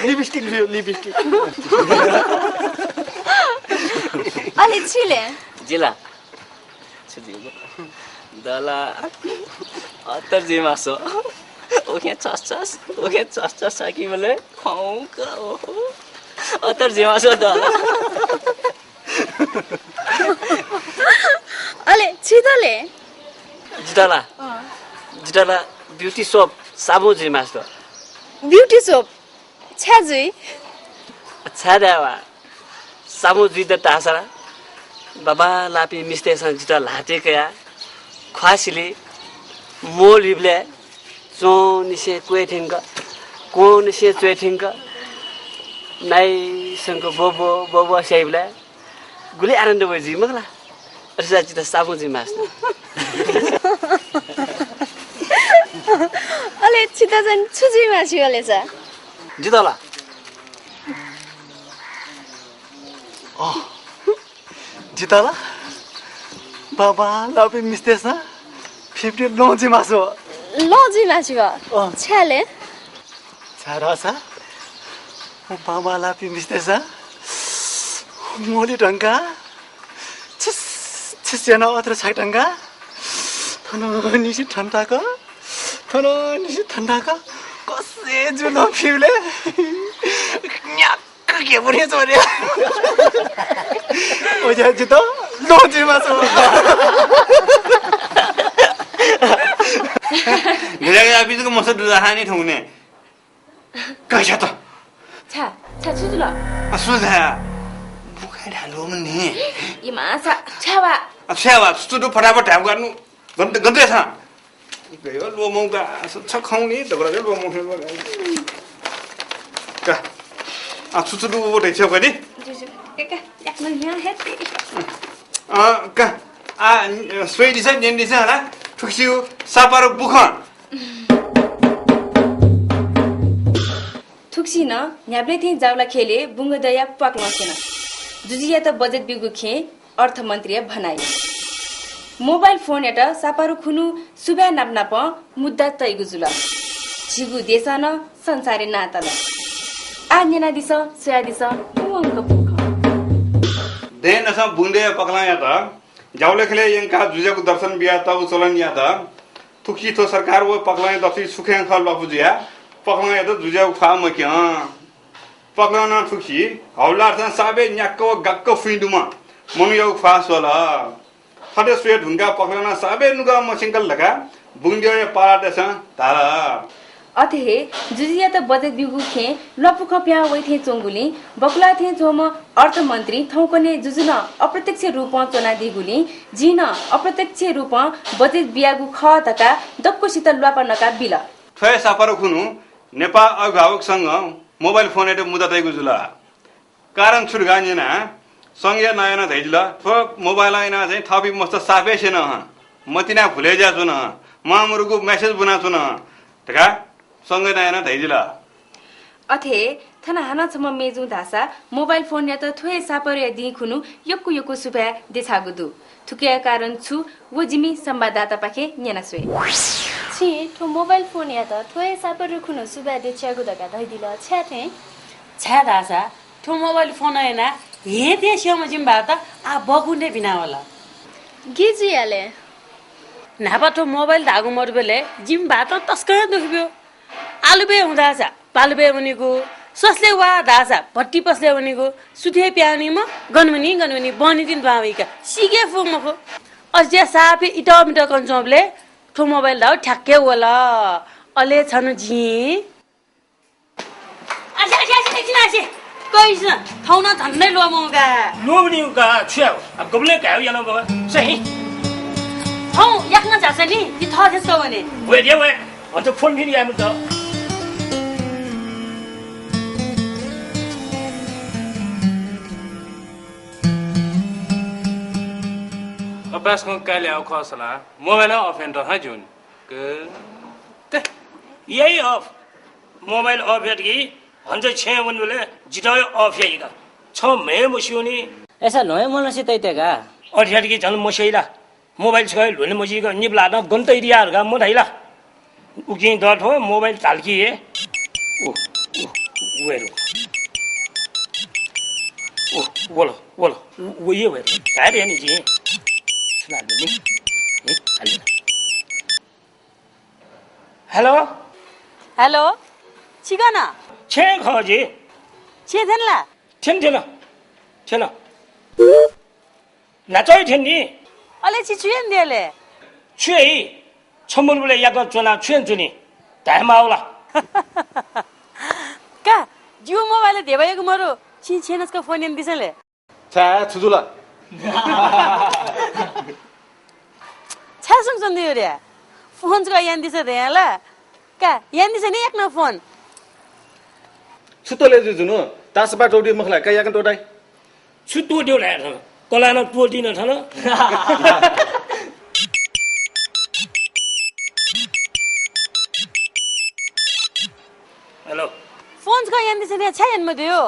लिपस्टिक जुइ, लिपस्टिक। अले छि ले? जि ला? छु जुइ? दला। अत्तर जुइ मास्ति व। उखें छस छस, उखें छस छस साकिबलय् खंक, ओहो। अत्तर जुइ मास्ति व दला। अले छितः ले? जितः ला? अँ। जितः ला beauty soap साबुन जुइ मास्ति व। Beauty soap? छाय् जुइ? छाय् धाये वा, साबुन जुइत धाःसा ला, बांबांलाःपिं मिस्तय्‌सं जितः ल्हातय् कयाः ख्वाः सिलय् मोल हिबलय् च्वंनिसें क्वय् थ्यंक, क्वंनिसें च्वय् थ्यंक, नाइसंक ब्वब्व, ब्वब्व स्याइबलय् गुलि आनन्द वइ जुइ मखु ला? अथेसा जितः साबुन जुइ मास्ति। अले छितः चाहिँ छु जुइ मास्ति व ले सा? जितः ला? अँ, जितः ला? बांबांलाःपिं मिस्तय्‌सं फिफ्टी लं जुइ मास्ति व। लं जुइ मास्ति व? अँ। छाय् ले? छाय् धाःसा व बांबांलाःपिं मिस्तय्‌सं मोलय् धंकाः छिस छिस यानाः अथे छाय् धंकाः थनंनिसें थन ताक, थनंनिसें थन ताक कसे जुलं फिबलय् न्याक्क घेपुरे च्वने। अज्याः जितः ल्वःमंकेमाः। गज्याःगज्याःपिं जक मस्त दुधाहानी थौंकन्हय्। का छ्या त। छ्या, छ्या छु जुल? आ, छु धाये? बुखाय् धाये ल्वःमन नि। इमा सा, छ्या वा। आ, छ्या वा, छु दु फटाफट धाये बुका नु। गन, गन रे सा। गयो ल्वःमंका, छ खौं नि, दगडगडे ल्वःमंका। का। आ, छु छु दु वो धैछ्या का नि। का, का, याक न यहाँ हे ते। अ, का। आ, स्वयादिसँ, न्यनादिसँ हला। थुकिसिगु सापारु बुखँ। थुकिसिनं न्ह्याबलें थें जावलाखेलय् बुंगदया प्वाकलं स्यन। जुजुयात बजेट ब्यूगु खँय् अर्थमन्त्रीया भनाइ। मोबाइल फोनयात सापारु खुन्हु सुभाय् नाप नापं मुद्दा तइगु जुल। झीगु देशं नं संसारय् नां तल। आः न्यनादिसँ, स्वयादिसँ, बुंगदया बुखँ। दँय्‌नसं बुंगदया प्वाकलंयात जावलाखेलय् यंकाः जुजुयागु दर्शन बियातःगु चलन यात। थुकिं थ्व सरकार व प्वाकलंया दथुइ छु खँ खः ल्वापु जुयाः प्वाकलंयात जुजुयागु ख्वाः मक्यं। प्वाकलं नं थुकिं हौलार्थं साबे न्याक्क व गाक्क फुइँ दुम्ह मनूयागु ख्वाः स्वल। थथे स्वये धुंकाः प्वाकलं नं साबे नुगः मछिंकल धकाः बुंगदया पालातय्‌सं धाल। अथे हे जुजुयात बजेट ब्यूगु खँय् ल्वापु खँ पिहां वइ थें च्वंगुलिं बकुलाः थें च्वंम्ह अर्थमन्त्री थौंकन्हय् जुजुं नं अप्रत्यक्ष रूपं च्वनादीगुलिं जिं नं अप्रत्यक्ष रूपं बजेट बियागु खः धकाः दक्वसित ल्वापा नका बिल। थ्व हे सापारु खुन्हु नेपाल अभिभावक संघं मोबाइल फोनयात मुद्दा तइगु जुल। कारण छु धकाः न्यनाः संघया नायलं धयादिल, थ्व मोबाइलं यानाः चाहिँ थःपिं मस्त साप हे स्यन हं, मतिनाः भुलय् जुयाच्वन हं, म्वाःमदुगु message ब्वनाच्वन हं धकाः संघया नायलं धयादिल। अथे हे थन हानं छम्ह मेजुं धाःसा मोबाइल फोनयात थ्व हे सापारुया दिं खुन्हु यक्व यक्व सुभाय् देछाःगु दु। थुकिया कारण छु, व जिमि संवाददातापाखें न्यना स्वये। छिं थ्व मोबाइल फोनयात थ्व हे सापारु खुन्हु सुभाय् देछ्याःगु धकाः धयादिल, छाय् थें? छाय् धाःसा थ्व मोबाइल फोनं यानाः हें थें स्यंम्ह जिमि भाःत आः बकुन्थे पिनावल। गि जुयाले? न्हापा थ्व मोबाइल धाःगु मदुबलय् जिमि भाःतं तसकं दुःख ब्यू। आलु बये हुँ धाःसा पालु बये वनीगु, स्वसलय् वा धाःसा भट्टी पसलय् वनीगु, सुथय् पिहां वनीम्ह गन वनी, गन वनी, बहनी दिं दुहां वइकाः सीके फु मखु। अझ साप हे इतःमितः कन च्वंबलय् थ्व मोबाइल धाःगु ठ्याक्कै वल। अले छन्हु जिं आसे, आसे, आसे, एकछिन आसे। कइस, थौं नं झन्डै ल्वःमंका। ल्वःमंका, छु याये? अब गबलें घायु याना बाबा। सही। थौं याकनं झासँ नि, जि थः थें छकः वने। वये दे, वये। हन्त फोन फिन याये मत। अपाय्सकं काय् ल्याः खःसा ला, मोबाइल अफ यानातः हां ज्यू नि। क-, ते, यही अफ। मोबाइल अफ यात कि हन्त छेँय् वनेबलय् जितः हे अफ याइ का। छं म्हय् मस्यू नि। अय्सा ल्ह्वंया मलंसे तइ का। अथे यात कि झन मस्यू ला। मोबाइल छकः हे ल्ह्वने मजिक निप ल्हातं गन तइ धकाः मधाइ ला। उकिं दथ्व मोबाइल धाल कि हे। ओ, ओ, वये रे। ओ, वल, वल। व-, वये, वये। धाये नि जिं। सुनां नि। ए, हाले। हेलो। हेलो। छि गन? छेँय् खः जि। छेँय् थ्यन ला? थ्यन, थ्यन। थ्यन। न्हाचः हे थ्यन नि। अले छि छु यानादियाले? छु याइ? छ मनूबलय् याकनं च्वनाः छु यानाच्वनी? धायेमाः ला? का, जिगु मोबाइलय् धेबा यक्व मदु। छिं छेँय् नस्क फोन यानादिसँ ले। छाय्, छु जुल? छाय् सुं च्वनादिया रे? फोन छकः यानादिसँ धयां ला? का, यानादिसँ नि याकनं फोन। छु त्वःते जुजुनु? तासपा त्वःते मखु ला, का याकनं त्वःते। छु त्वःतेगु ला थन? कलाः नं त्वःतिन थन। हेलो। फोन छकः यानादिसँ नि, छाय् याना मदिया?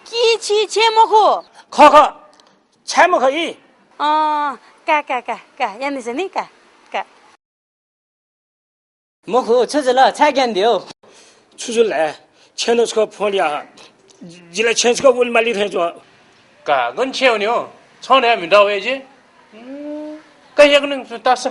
कि छि छेँय् मखु? खः, खः। छाय् मखु यी? अँ, का, का, का, का, यानादिसँ नि, का, का। मखु, छु जुल? छाय् ग्यानादिया? छु जुल धाये? छेँनं छकः फोन याः। जि ला छेँय् छकः वने माली थें च्वं। का, गन छेँय् वने हो? छं धयाः म्हिता वये जि। का याकनं तास।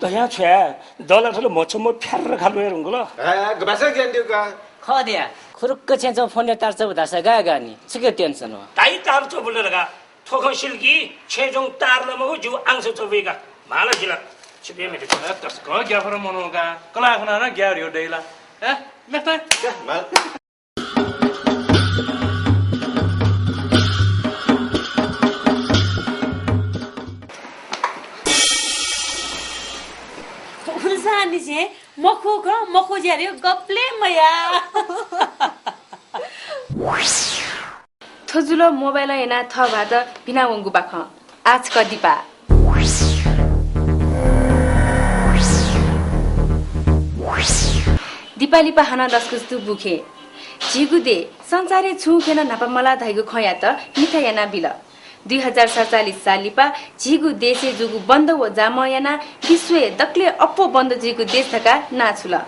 धयां छु याये? दला थल मछम्ह फ्यार्र खा ल्वये धुंकल। ए, गपाय्सकं ग्यानादिया का। खः धया। खुरुक्क छेँय् च्वं फोनय् तार चबु धाःसा गाय् गानि। छुकिया टेन्सन हो? ताइ तार चबुल धकाः। थ्व खँ सिल कि छेँय् च्वंगु तार ला मखु, जिगु आंसु च्वपुइका। म्हाल जिला। छिपिं मेथि। ए, तसकं ग्याफर मनू का। कलाखना नं ग्याफर यो दइ ला। ए, मेथि। उल्सांनिसें मखु खँ, मखु ज्या रे गबलें मया। थ्व जुल मोबाइलं यानाः थः भाःत पिनावंगु बाखं। आः छकः दिपा। दिपा लिपा हानं दसकुस दु बुखे। झीगु देय् संसारय् छुं खँय् नं न्हापा मलाः धइगु खँयात मिथा यानाबिल। दुई हजार सतचालिस साल लिपा झीगु देशय् जूगु बन्द व जामं यानाः विश्वय् दकलय् अप्वः बन्द जुइगु देश धकाः नां छुल।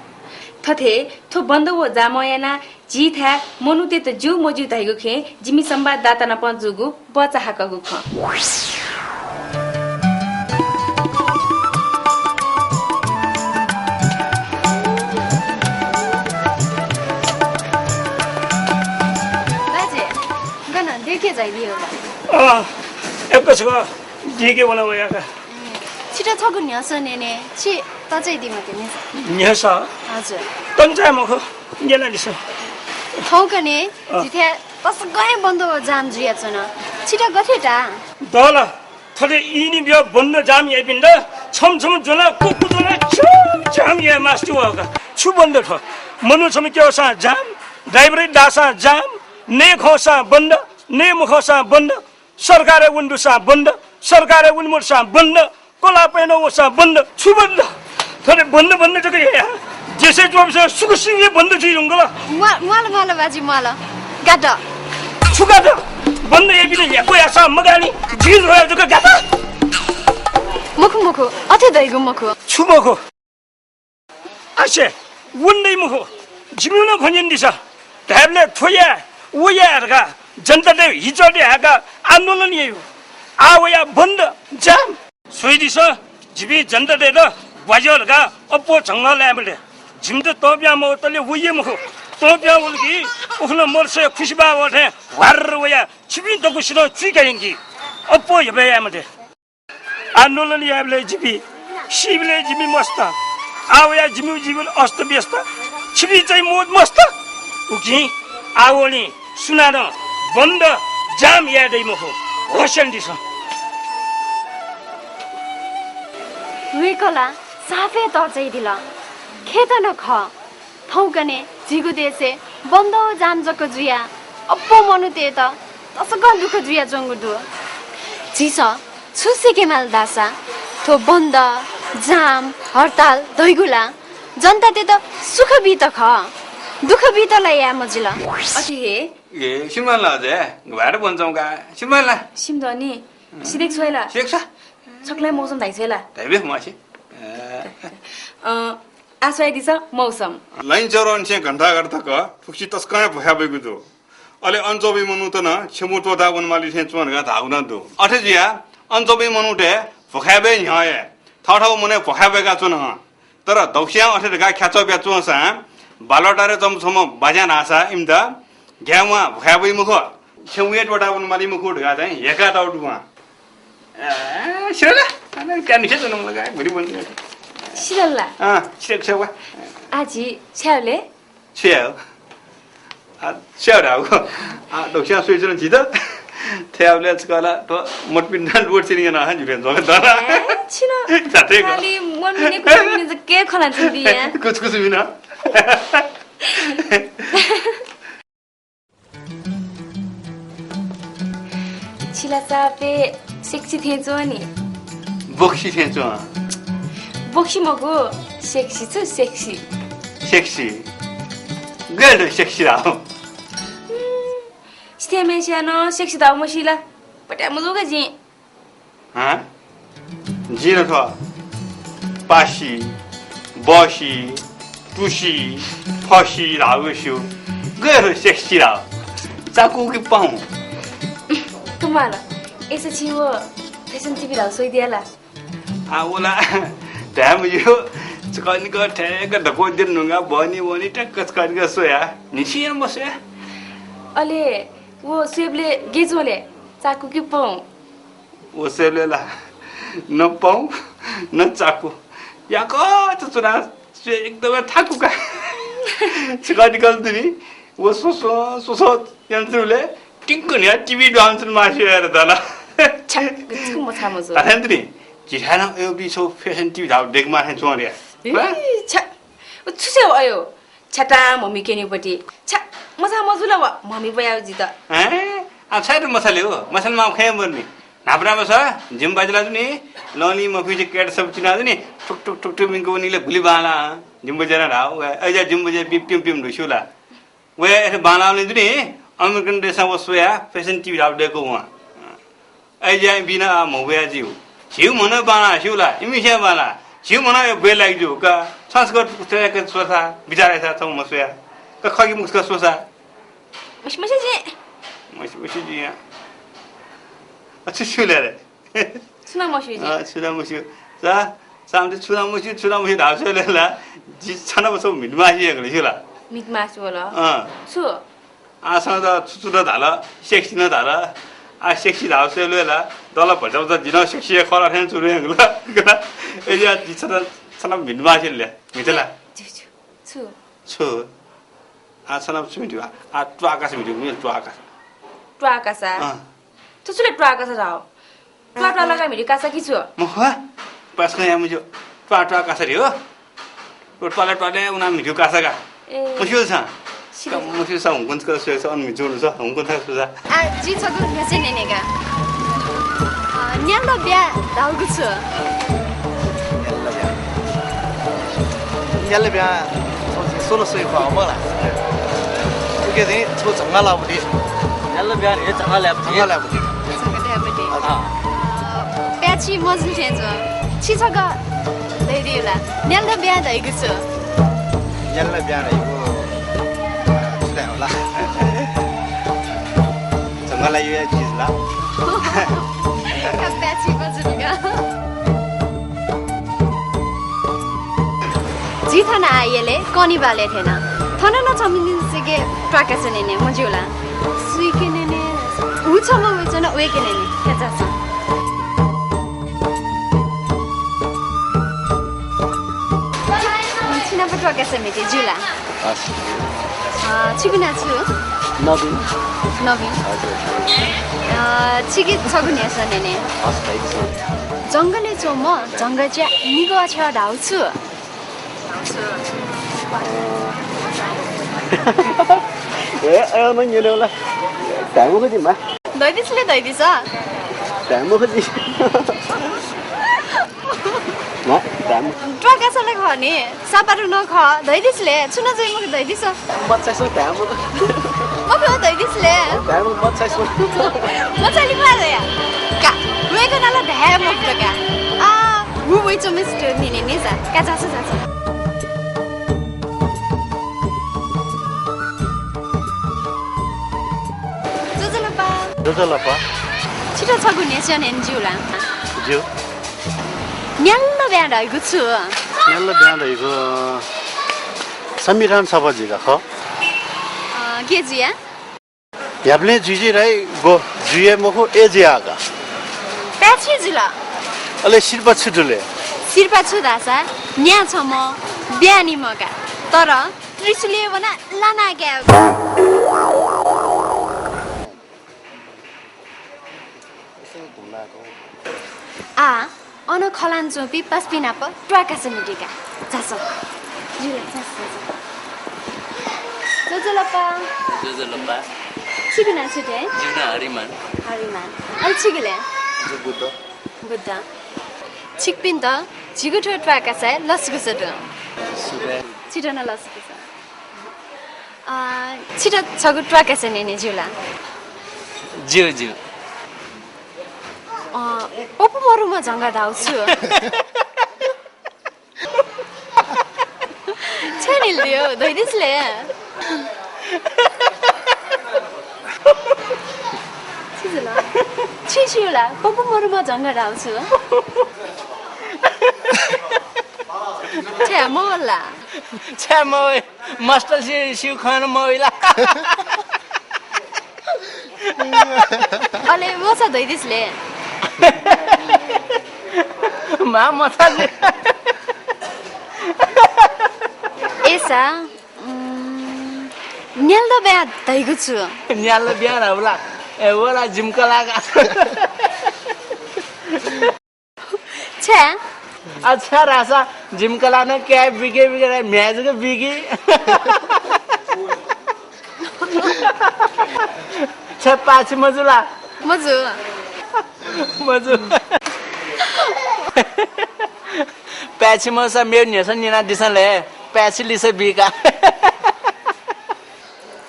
थथे थ्व बन्द व जामं यानाः झीथाय् मनूतय्त ज्यू मज्यू धइगु खँय् जिमि संवाददाता नाप जूगु बचा हाकःगु खँ। बाजे, गन देखे झाइलियो बा? अँ, यक्व छकः दिके वन वयाका। छितः छगू न्ह्यसः न्यने, छि तचाइदिमा धुन। न्ह्यसः? हजुर। तंचाय् मखु, न्यनादिसँ। थौंकन्हय् अँ। जिथाय् तसकं हे बन्द व जाम जुयाच्वन। छितः गथे ताः? दल, थथे इनि ब्यः बन्द जाम याइपिन्त छम्ह छम्ह ज्वनाः कुकु ज्वनाः छ्याम छ्याम याये मास्ति वः का। छु बन्द थ्व? मनू छम्ह क्यःसां जाम, ड्राइभरय् दाःसां जाम, नये खंसां बन्द, नये मखंसां बन्द, सरकारय् वने दुसां बन्द, सरकारय् वने मदुसां बन्द, कलापय् नं वःसां बन्द, छु बन्द? थथे बन्द बन्द जक याया। देशय् च्वंपिसं सुख सिंह हे बन्द जुइ धुंकल। म्वा-, म्वाल, म्वाल बाजी, म्वाल। गात। छु गात? बन्द याइपिं न्ह्याक्व याःसां मगानि, जिं ल्ह्वया जक गात। मखु, मखु, अथे धइगु मखु। छु मखु? आसे, वने दइ मखु। जिमिगु नं खँ न्यनादिसँ। धायेबलय् थ्व याये, व याये धकाः जनतातय् हिचः दे हाय्काः आन्दोलन याइगु। आः वयाः बन्द, जाम। स्वयादिसँ, जिपिं जनतातय्त ग्वाज्याः धकाः अप्वः झंगः लाये मते। जिमित तं पिहां मवतले वइ हे मखु। तं पिहां वल कि उखुन्हु मदुसाया खुसि बाः वः थें ह्वार्र वयाः छिपिं दक्वसिनं चुइका यंकी। अप्वः हेपय् याये मते। आन्दोलन यायेबलय् जिपिं, सीबलय् जिपिं मस्त। आः वयाः जिमिगु जीवन अस्तव्यस्त। छिपिं चाहिँ मोज मस्त। उकिं आः वनी सुनानं बन्द जाम याये दइ मखु। होश यानादिसँ। वय्कलं साफय् तःचाइदिल। खय्त नं खः। थौंकन्हय् झीगु देशय् बन्द व जाम जक जुयाः अप्वः मनूतय्त तसकं दुःख जुयाच्वंगु दु। झीसं छु सीके माल धाःसा थ्व बन्द, जाम, हडताल धइगु ला जनतातय्त सुख बीत खः, दुःख बीत ला याये मजिल। अथे हे। ए, सिमधनी ला अझ? घ्वाय् ब्वनाच्वंगु का, सिमधनी ला? सिमधनी, सिधय्क छ्वये ला? सिधय्क छ्व। छकलय् मौसम धाइ छ्वये ला? धाइबे म्वासे। अ, अँ, आः स्वयादिसँ मौसम। लैंचौरंनिसें घण्टाघर तक फुक्कसित तसकं हे भ्वखाय् ब्वइगु दु। अले अन च्वंपिं मनूत नं छेँबुँ त्वःता वनेमाली थें च्वं धकाः धाःगु नं दु। अथे जुयाः अन च्वंपिं मनूतय् भ्वखाय् ब्वये न्ह्यः हे थःथःगु मनय् भ्वखाय् ब्वय्काच्वन हं। तर दक्वस्यां अथे धकाः ख्याच्वः बियाच्वंसां बालुवाटारय् च्वंम्ह छम्ह बाज्यां धाःसा इमित ग्याये म्वाः, भ्वखाय् ब्वइ मखु, छेँबुँय् त्वःता वनेमाली मखु धकाः चाहिँ हेकातःगु दु वं। ए, स्यू ला? अन त्यानुसे च्वनागु ला, घुलि ब्वनागु। सिधल ला? अँ, सिधल, स्यू वा। आः झी छ्याय् ले? छु याये हो? आ, छु याये धाःगु? आ, दक्वस्यां स्वयाच्वन झीत। थ्याबलय् छकः ला थ्व मतपिन्त लोड सेडिङ यानाः हां जुले जक दला। ए, छिन। जाते ग। खालि मन मिने कुछ मिने जक खँ ल्हानाच्वंगु दु या। कुछ कुछ मिन। छि ला सापे सेक्सी थें च्वं नि। बोक्सी थें च्वं। बोक्सी मखु, सेक्सी छु, सेक्सी। सेक्सी? गय् ला सेक्सी धाःगु? हम्म, सिथें मेसिया नं सेक्सी धाःगु मसी ला? पट्या मजू का जिं। हँ? जिं ला थ्व पासी, बसी, टुसी, फसी धाःगु स्यू। गय् ला सेक्सी धाःगु? चाकु कि पाउँ? कमाल, अय्सा छिं व फेसन टिभी धाःगु स्वयादिया ला? आ, व ला धाये मज्यू। छकः निकः ठ्याक्क धक्व दिल नुंगा बहनी वहनी ठ्याक्क छकः निकः स्वया। न्हिसि हे मस्वया। अले व स्वयेबलय् गय् च्वं ले? चाकु कि पाउँ? वसः ल्वय् ला न पाउँ न चाकु। याकःचा च्वना स्वये एकदमै थाकु का। छकः निकल दुनि। व स्वस्वं स्वस्वं यानाच्वंबलय् टिंक न्ह्याः टिभी दुहां च्वनेमाः स्वयाः रे दाला। छ्या, गच्छि मछाः मजू। धात्थें तुं नि, झीथाय् नं अय्‌बलय् छगू fashion टिभी धाःगु दय्‌केमाः थें च्वं रे। ए, छ्या, उ छु स्वये अयो? छ्यातां म्हमि क्यनीपट्टि। छ्या, मछाः मजू ला व म्हमि ब्वयाव जितः। हैं? आ, छाय् त मछाले हो? मछाले माःगु खँ हे मदु नि। न्हापा न्हापा स, जिमि बाज्या ला दु नि, लंलि मफुगु कैट सब चिना दु नि, ठुक ठुक ठुक ठुक मिंक वनीबलय् गुलि बांलाः, जिमि बाज्या नं धाः, व अय्‌जुयाः जिमि बाज्या पिं पिं पिं दु स्यू ला। व अथे बांलाःबलय् दु नि, अमेरिकन देशं व स्वयाः fashion टिभी धाःगु दय्‌कू वं। अय्‌जुयाः इपिं नं आः म्हब्वया ज्यू। झीगु म्हं नं बांलाः स्यू ला, इमिसं बांलाः। झीगु म्हं नं ब्वये लाय्‌क ज्यू का। छं छकः स्वयाः स्वसा, बिचाः याःसा छं मस्वया। का खः कि मखु छकः स्वसा। मस्यू, मस्यू जिं। मस्यू, मस्यू जिं या। अ, छु स्यू ले रे? छु नं मस्यू जिं। अ, छु नं मस्यू। सा, सामते छु नं मस्यू, छु नं मस्यू धाःगु स्वये ला, जि छनापं छगू म्हितमास जुयागु ला, स्यू ला? म्हितमास वल। अँ। छु? आ, छं त छु छु नं धाल, sexy नं धाल। आ, sexy धाःगु स्वये ला, दला भचा भचा जि नं sexy हे खः ला थें च्वनागु ला। अय्‌जुयाः जि छना, छनापं म्हितमास ले, म्हित ला। छु, छु? छु? छु? आ, छनापं छु म्हितेगु? आ, त्वाःकासा म्हितेगु, मेगु त्वाःकासा। त्वाःकासा? अँ। थ्व छु ले त्वाःकासा धाःगु? त्वाः त्वाः लकाः म्हितेगु कासा कि छु? मखु, पास्कं याये मज्यू। त्वाः त्वाः कासा रे हो। व त्वालय् त्वालय् वनाः म्हितेगु कासा का। ए। मस्यू छं? सिधे। का, मस्यू छं हुंकन छकः स्वये, अन म्हितेगु दु छ, हुंकन छकः स्वसा। आ, जिं छगू न्ह्यसः न्यने का। अ, न्याल्ल ब्याः धाःगु छु? न्याल्ल ब्याः। न्याल्ल ब्याः, थ्व जिं स्वल स्वइ खः, मखु ला? उकी चाहिँ छगू झंगः लाःगु दु। न्याल्ल ब्याः हे झंगः लाःगु दु। झंगः लाःगु दु। झंगः लाःगु दु। अँ। अ, प्याः छि मजू थें च्वं। छि छकः धयादिया ला। न्याल्ल ब्याः धाइगु छु? न्याल्ल ब्याः धाइगु छु धाये होला? झंगः लाइगु चिज ला। का प्याः छि मजू का। जि थन आः यलय् कनिबालय् थ्यना। थन नं छम्ह निसेके त्वाःकासा न्यने मज्यू ला? सुइके न्यने, उ छम्ह वइच्वन, वय्‌के न्यने। का झासँ। छि नाप त्वाःकासा म्हिते ज्यू ला? हस्। अ, छिगु नां छु? नवीन। नवीन। हजुर। अ, छिके छगू न्ह्यसः न्यने। हस्, भाइ, छु? जंगलय् च्वंम्ह झंगःच्या निगः छ्यः धाःगु छु? ए, अय्, नं न्यने होला। धाये मखु जिं, मां। धयादिसँ ले, धयादिसँ। धाये मखु जिं। मां, धाये मखु। त्वाःकासा ला खः नि, सापारु नं खः। धयादिसँ ले, छुं नं जुइ मखु, धयादिसँ। मचाइसँ धाये मखु। मखु, धयादिसँ ले। धाये मखु, मचाइसँ। मचाइलि खः धया। का, वय्‌कलं ला धाये मखुत का। आ, व वइच्वंम्ह मिस्टर निने नि जा। का झासँ, झासँ। ज्वजलपा। ज्वजलपा। छितः छगू न्ह्यसः न्यने ज्यू ला? ज्यू। न्याल्ल ब्याः धाइगु छु? न्याल्ल ब्याः धाइगु, अ, संविधान सभा जुइगु खः। अ, गय् जुया? न्ह्याबलें जुइ जुइ धाइ, गु जुइ हे मखु, अय् जुया का। प्याः छि जुल। अले सिरपाः छु दु ले? सिरपाः छु धाःसा न्या छम्ह, ब्याहा निम्ह का। तर त्रिशूलय् वनाः लाना काये। आ, अन खँ ल्हानाच्वंपिं पासापिं नाप त्वाःकासा म्हिते का। झासँ। ज्वजलपा। ज्वजलपा। छिगु नां छु धया? जिगु नां हरिमान। हरिमान। अले छिगु ले? जि बुद्ध। बुद्ध। छिकपिन्त झीगु थ्व त्वाःकासाय् लसकुस दु। सुभाय्। छितः नं लसकुस। अ, छितः छगू त्वाःकासा न्यने ज्यू ला? ज्यू, ज्यू। अ, पपू मरुम्ह झंगः धाःगु छु? छाय् न्हिलादियो, धयादिसँ ले। छि जुल? छि स्यू ला? पपू मरुम्ह झंगः धाःगु छु? छाय् मवल ला? छाय् मवइ? मास्टर सि-, स्यू खँ नं मवइ ला? अले वःसा धयादिसँ ले। मां मछाली। एसा, उम्, न्याल ब्याहा धइगु छु। न्याल ब्याहा धाःबलय्, ए, व ला जिमि कलाः का। छ्या। अच्छा, रासा, जिमि कलाः नं काय् बिके बिके रे, म्ह्याय् जक बिकी। छ्या पाय्छि मजू ला? मजू। मजू। पाय्छि मजूसा मेगु न्ह्यसः न्यनादिसँ ले, पाय्छि लिसः बी का।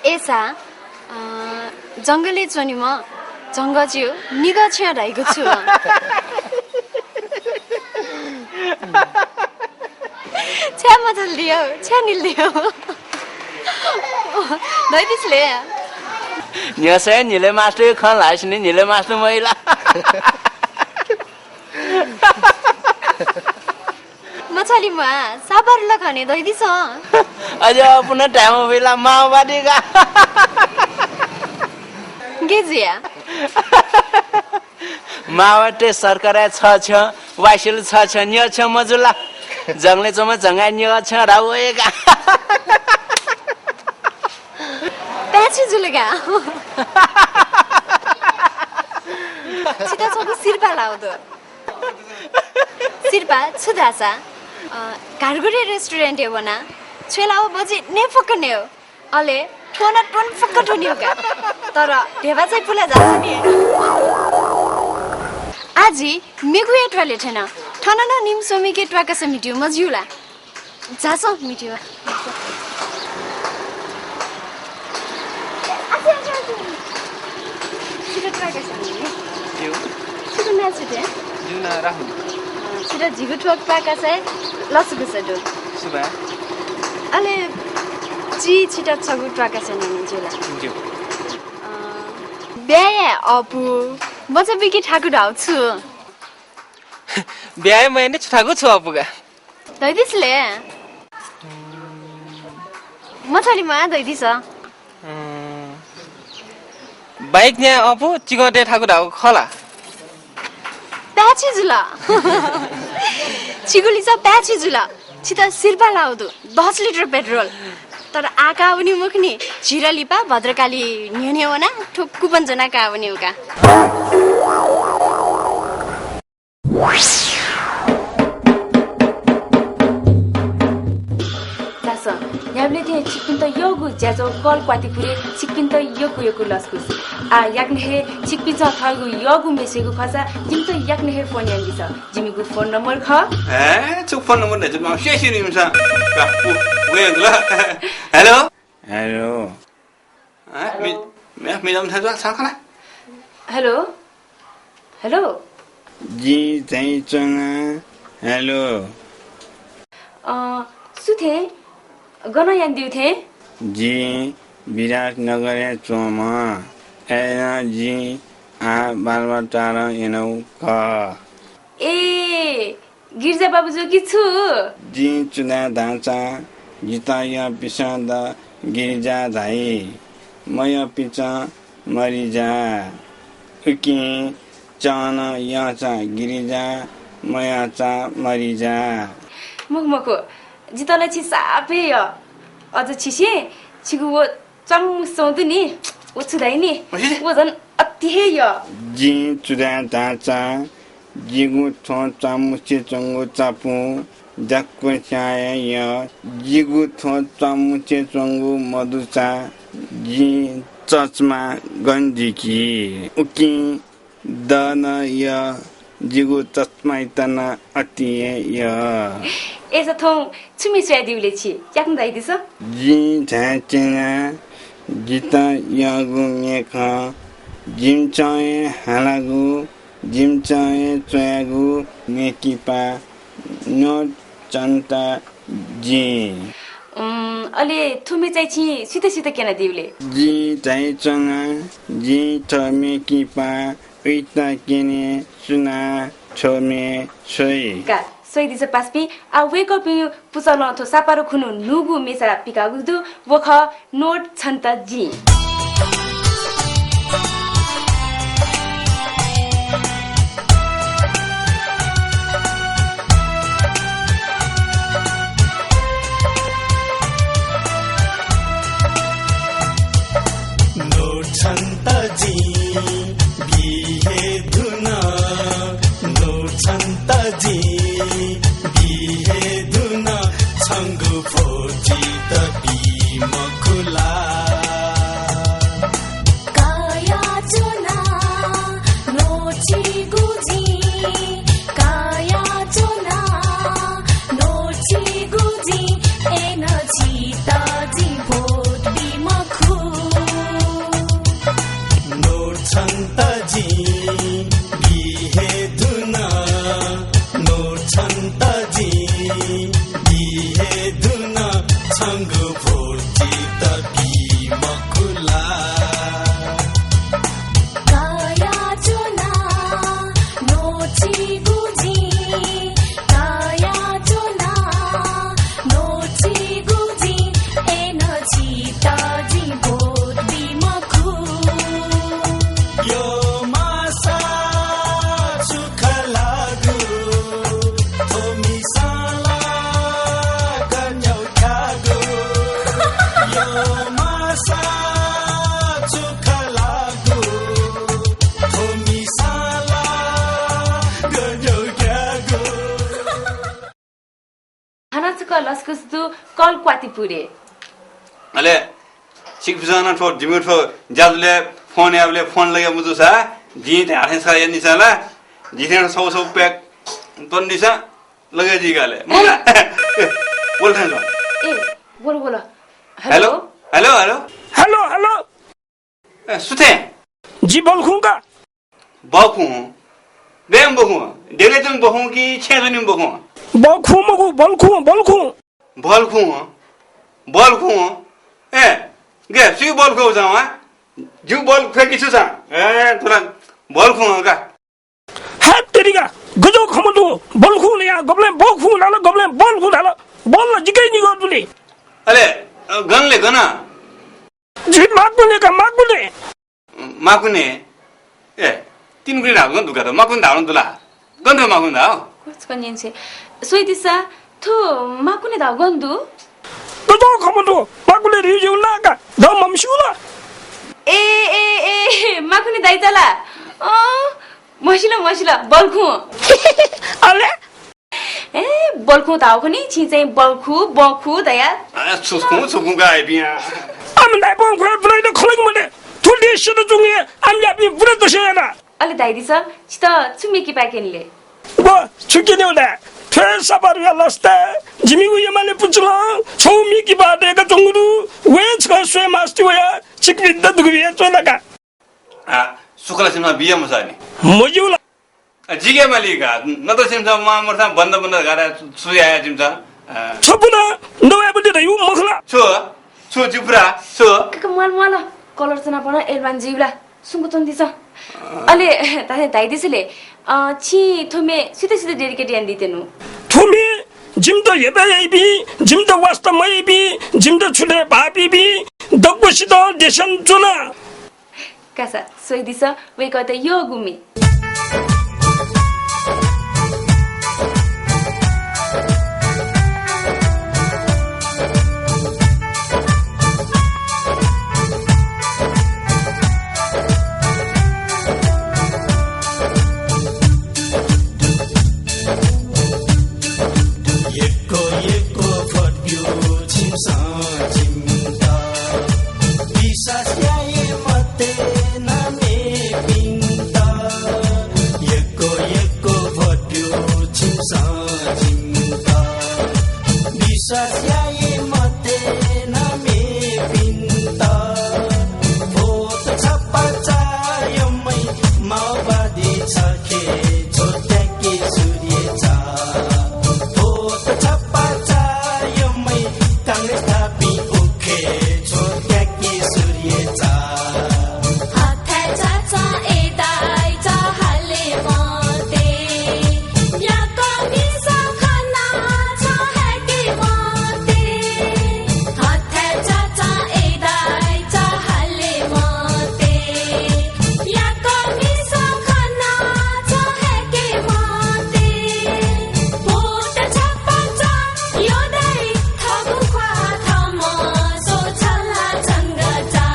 एसा, अ, जंगलय् च्वनीम्ह झंगःचिउ निगः छ्या धइगु छु। छ्या मछालिदियो, छ्या न्हिलादियो। धइदिसँ ले। न्ह्यसः हे न्हिले मास्टर खँ ल्हाइसिनि न्हिले मास्टर महिला। मछाली म्वाः, साबर लखने धइदिसँ। अझ अपुन धायेमा फइ ला माओवादी का। गे जुया? माओवादी सरकारय् छ छ्यं, वासिल छ छ्यं, न्यः छ्यं मजू ला? जंगलय् च्वंम्ह झंगःया न्यः छ्यं धाउ वये का। पाय्छि जुल का। छितः छगू सिरपाः लाउ दु। सिरपाः छु धाःसा, अ, घारघुरे रेस्टुरेन्टय् वना, छ्वय् लाउ बजि नये फक्क नयेउ। अले थ्वन थ्वन फक्क थ्वनेउ का। तर ध्यबा चाहिँ पुला झासँ नि। आः जि मेगु हे त्वालय् थ्यन। थन नं निम्ह स्वम्हेके त्वाकासा म्हितेउ मज्यू ला? झासँ म्हितेउ। छितः त्वाकासा नि। ज्यू। छितः नां छु धया? जिगु नां राहुल। अँ, छितः जिगु थ्व त्वाकासाय् लसकुस दु। सुभाय्। अले जि छितः छगू त्वाकासा न्यने ज्यू ला? ज्यू। अँ, ब्याहा याये अःपु, मचा बीके थाकु धाउ छु? ब्याहा याये मयानि छु थाकु छु अःपु का। धइदिसँ ले। मछाली म्वाः धइदिसँ। अँ, बाइक न्याये अःपु, चिकं तये थाकु धाउ खः ला? पाय्छि जुल। छिगु लिसः पाय्छि जुल। छितः सिरपाः लाउ दु, दस लिटर पेट्रोल। तर आः का वनेउ मखुनि, झिरा लिपा भद्रकाली न्ह्यःने वना थ्व कुपन ज्वना का वनेउ का। झासँ, न्ह्याबलें थें छिकपिन्त यःगु ज्याझ्वः कल क्वाति पुरे, छिकपिन्त यक्व यक्व लसकुस। आः याकनं हे छिकपिन्सं थःगु यःगु म्ये स्यूगु खःसा जिमित याकनं हे फोन यानादिसँ। जिमिगु फोन नम्बर खः। ए, छु फोन नम्बर धयाच्वना, स्यू स्यू नि इमिसं। बापु, वये धुंकल। हेलो। हेलो। ए, मि-, मि-, मिजं थें जुल, छं खना। हेलो। हेलो। जिं झायाच्वना। हेलो। अँ, सु थें? गन यानादिउ थें? जि विराटनगरय् च्वंम्ह। अय्‌नं जिं आः बालुवाटारं यानागु खः। ए, गिरिजा बाबु जू कि छु? जिं छु धाये धाःसा, जितः यःपिन्सं द गिरिजा धाइ। मयःपिन्सं मरिजा। उकिं चं नं यःसा गिरिजा, मयःसा मरिजा। मखु, मखु, जितः ला छि साप हे यः। अझ छिसे छिगु व च्वामुसे च्वंगु दु नि, व छु धाइ नि, व झन अति हे यः। जिं छु धाये धाःसा, जिगु थ्व च्वामुसे च्वंगु चापु दक्वस्यां हे यः। जिगु थ्व च्वामुसे च्वंगु मदुसा जिं चच्मा गन जुइकी? उकिं द नं यः, जिगु चच्मायात नं अति हे यः। अय्‌सा थौं छु म्ये स्वयादिउ ले छि? याकनं धयादिसँ। जिं धाये च्वना, जितः यःगु म्ये खः। जिमिसं हे हालागु, जिमिसं हे च्वयागु म्येकिपा नोट चन्ता जिं। उम्, अले थ्व म्ये चाहिँ छिं सुइत सुइत क्यनादिउ ले? जिं धाये च्वना, जिं थ्व म्येकिपा उइत क्यने सुनां थ्व म्ये स्वइ। का, स्वयादिसँ पासापिं। आः वय्‌कःपिं पुचलं थ्व सापारु खुन्हु न्हूगु म्येसा पिकागु दु, व खः नोट छन्त जिं। लसकुस दु, कल क्वाति पुरे। अले, छिकपिन्सं नं थ्व, जिमिगु थ्व ज्याझ्वलय् फोन याःबलय् फोन लगे मजूसा, जिं धाःथें छकः यानादिसँ ला, जिथें छगू छगू pack त्वनादिसँ, लगे जुइका ले। मला। ए, वल थें च्वँ। ए, वल, वल। Hello. Hello, hello, hello. Hello, hello. ए, सुथें? जि बल्खुं का। बल्खुं? गय् बल्खुं? देगलय् च्वंगु बल्खुं कि छेँय् च्वनीगु बल्खुं? बल्खुं मखु, बल्खुं, बल्खुं। बल्खुं? बल्खुं? ए, गय्, सुयागु बल्खुं व चा? जिगु बल्खुं कि छु चा? ए, थ्व ला बल्खुं का। हे तेरिका, गज्याःगु खँ मदु, बल्खुं ला या, गबलें बल्खुं धाल, गबलें बल्खुं धाल, बल ला जिके निगः दु ले। अले, अ, गन ले, गन? जि माकुने का, माकुने। माकुने? ए, तिनकुने धाःगु गन दुका त, माकुने धाःगु दु ला? गन थ्व माकुने धाःगु? कोच कन्यन छे। स्वइदिसँ, थ्व माकुने धाःगु गन दु? गज्याःगु खँ मदु, माकुने रि जिउ ना का, द ममस्यू ला? ए, ए, ए, माकुने दाइचा ला? अँ, म्हसिल, म्हसिल, बल्खुं। अले? ए, बल्खुं धाःगु खनी, छिं चाहिँ बल्खु, बखु धया। ए, छुखुं, छुखुं का आइपिं आ। आम नाय्‌पं ख्वय् पुलाइ द खलक मले। थुलि सित जुंगे, आम यापिं पुरा दसे याना। अले धाइदिसँ, छित छु म्ये किपा क्यने ले? व, छु क्यनेगु ला? थ्व सापारुया लसताय् जिमिगु यमाले पुचलं छगू म्ये किपा दय्‌का च्वंगु दु। वय् छकः स्वये मास्ति वया, छिकपिन्त दुगु बिया च्वना का। आ, सुखला छिमिसं बिया मसा नि? मज्यू ला? आ, जिके मालिक आ, न त छिमिसं मां मरसां बन्द बन्द गारा छु याया छिमिसं? आ। छपु नं नवाय्‌पति धयु मखला। छु? छु जिपुरा? छु? काका, म्वाल, म्वाल। कलर चना पन एल्बान जिउला। सुंक च्वंदिसँ। अले, धाये धाइदिसँ ले, अ, छिं थ्व म्ये सुइत सुइत dedicate यानादीत्यनु? थ्व म्ये जिमित हेपय् याइपिं, जिमित वास्ता मयाइपिं, जिमित छुतय् भाःपिइपिं दक्वसितं देछानाच्वना। कासा, स्वइदिसँ, वय्‌कःयात यःगु म्ये। यक्व यक्व भ्वद्यु छिमिसं जिमित, विश्वास याये मते न मेपिन्त। यक्व यक्व भ्वद्यु छिमिसं जिमित, विश्वास याये मते न मेपिन्त। भोट छपा चाय्‌म्ह माओवादी छखे छ्वत्याके सूर्य झा। भोट छपा चाय्‌म्ह कांग्रेस धाःपिं उखे छ्वत्याके सूर्य झा। हथाय् चाचा ए दाइचा हाले मते। याकः मिसा खना छ हाय्‌के मते। हथाय् चाचा ए दाइचा हाले मते। याकः मिसा खना छ हाय्‌के मते। भोट छपा चाय् दाइ थःगु ख्वाः थःम्हं स्वछाला झंगःचा।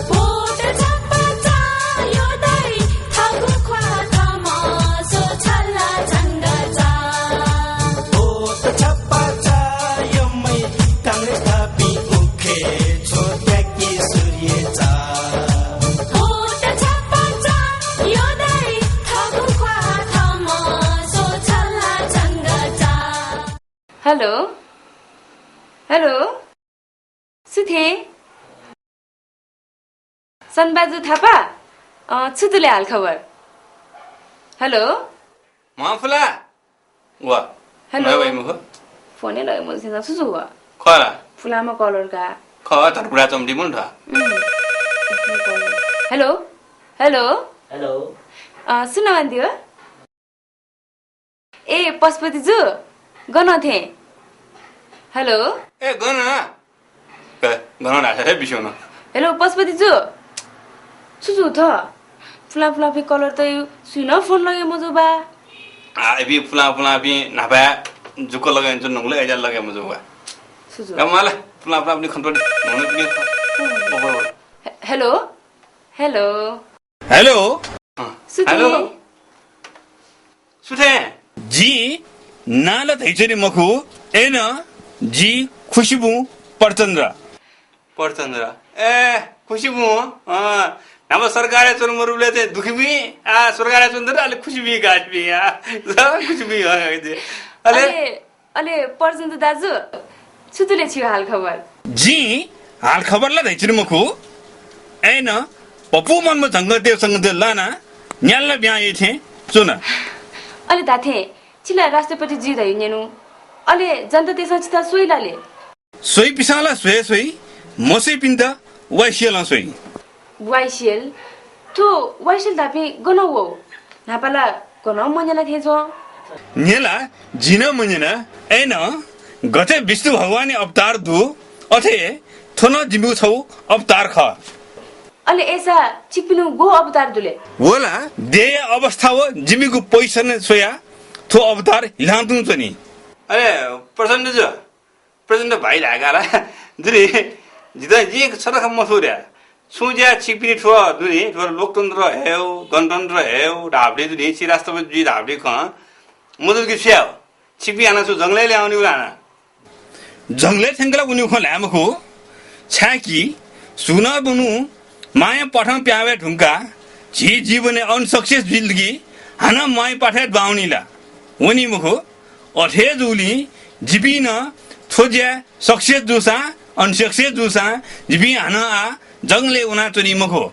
भोट छपा चाय् दाइ थःगु ख्वाः थःम्हं स्वछाला झंगःचा। भोट छपा चाय्‌म्ह कांग्रेस धाःपिं उखे छ्वत्याके सूर्य झा। भोट छपा चाय् दाइ थःगु ख्वाः थःम्हं स्वछाला झंगःचा। हेलो, हेलो, सुथें? सनबाजु थापा, अँ, छु दु ले हालखबर? हेलो? मफुला? वा। हेलो? नया भाइ मुख? फोन हे लगे मजू, छु छु वा? खरा? फुलामा कलर का। ख, तर बुढा चम्टी मुन था। उम्। हेलो? हेलो? हेलो? अँ, सुनावान दियो? ए, पशुपति जु, गन थें? हेलो? ए, गन? ए, गन धाःसा हे बिस्युं न। हेलो, पशुपति जु? छु जु थ? फुला फुलापिं कलर त यु, सुइ न फोन लगे मजू बा? आ, इपिं फुला फुलापिं न्हापा जुक्क लगे जु नुगल एजा लगे मजू बा। छु जु? ए, मला, फुला फुलापिं खन्त नुगल पिं। हे-, हेलो? हेलो? हेलो? अँ, सुथें। हेलो? सुथें? जि नां ला धयाच्वने मखु, अय्‌नं जि खुसि बुँ परचन्द्र। परचन्द्र। ए, खुसि बुँ, अँ, न्हापा सरकारय् च्वने मरुबलय् चाहिँ दुःखी बुँ, आ, सरकारय् च्वने दत, अले खुसि बुँ, गासि बुँ, आ, खुसि बुँ, अँ, अले? अले, अले परचन्द्र दाजु, छु दु ले छिगु हालखबर? जिं हालखबर ला धयाच्वने मखु, अय्‌नं पपू मनमा झंगःदेव संगःदेव लानाः न्याल्ला ब्यां याइ थें च्वना। अले धात्थें, छि ला राष्ट्रपति जुइ धयागु न्यनु, अले जनतातय्‌सं छितः स्वइ ला ले? स्वइपिन्सं ला स्वये स्वइ, मस्वइपिन्त वाइसिएलं स्वइ। वाइसिएल? थ्व वाइसिएल धाःपिं गन वः? न्हापा ला गनं मन्यना थें च्वं। न्यला, जिं नं मन्यना। अय्‌नं गथे विष्णु भगवानया अवतार दु, अथे थ्व नं जिमिगु छगू अवतार खः। अले अय्‌सा छिकपिनिगु गु अवतार दु ले? व ला देय्‌या अवस्था व जिमिगु position स्वयाः थ्व अवतार हिलां तुं च्वनी। अले प्रचण्ड जु, प्रचण्ड भाइ धायेका ला, दुने, जितः जिं छता खँ मथू रे। छुं ज्या छिकपिनि थ्व दुने, थ्व लोकतन्त्र हयेगु, गणतन्त्र हयेगु धाःबलय् दुने, छि राष्ट्रपति जुइ धाःबलय् खँ मजुल कि छु याये? छिकपिं हानं छु जंगलय् ल्याहां वनीगु ला हानं? जंगलय् थ्यंक ला वनीगु खँ ल्हाये मखु। छाय्‌कि सुं नं मनू मांया प्वाथं पिहां वये धुंकाः झी जीवनय् unsuccess जुइल कि हानं मांया प्वाथय् दुहां वनी ला? वनी मखु। अथे जूगुलिं जिपिं नं थ्व ज्याय् success जूसां, unsuccess जूसां जिपिं हानं आः जंगलय् वनाच्वनी मखु।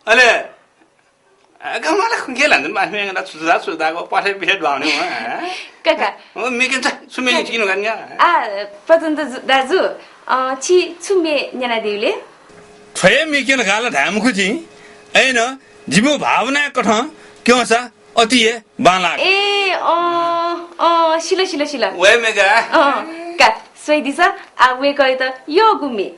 अले, अ, गम्हाला खुंखे लान माफी मेगेना छु दा छु दा गो पाठे पिठे द्वाउने हो, हँ? काका। ओ, मेके छ, छु मे काका। चिकिनु गान्या, हँ? आ, प्रचण्ड दाजु, अ, छि छु मे न्यना दिउले? थ्वये मेके गाला धाये मखु जिं। अय्‌नं जिमु भावना कथं क्यंसा अति हे बांलाक। ए, अ, अ, सिल, सिल, सिल। वये मेगा। अ, का, स्वइदिसँ, आ वय्‌कःयात यःगु मे।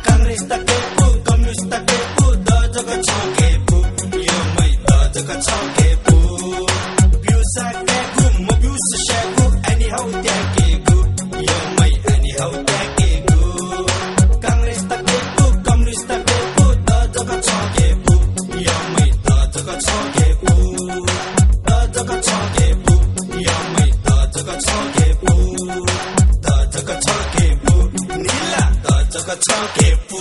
कांग्रेस तकेपु, कम्युनिस्ट तकेपु, द जक छकेपु, यमय द जक छकेपु। ब्यूसा केगु, मब्यूस शेगु, anyhow त्याकेगु, यमय anyhow त्याकेगु। कांग्रेस तकेपु, कम्युनिस्ट तकेपु, द जक छकेपु, यमय द जक छकेपु। द जक छकेपु, यमय द जक छकेपु। द जक छकेपु, निला द जक छकेपु।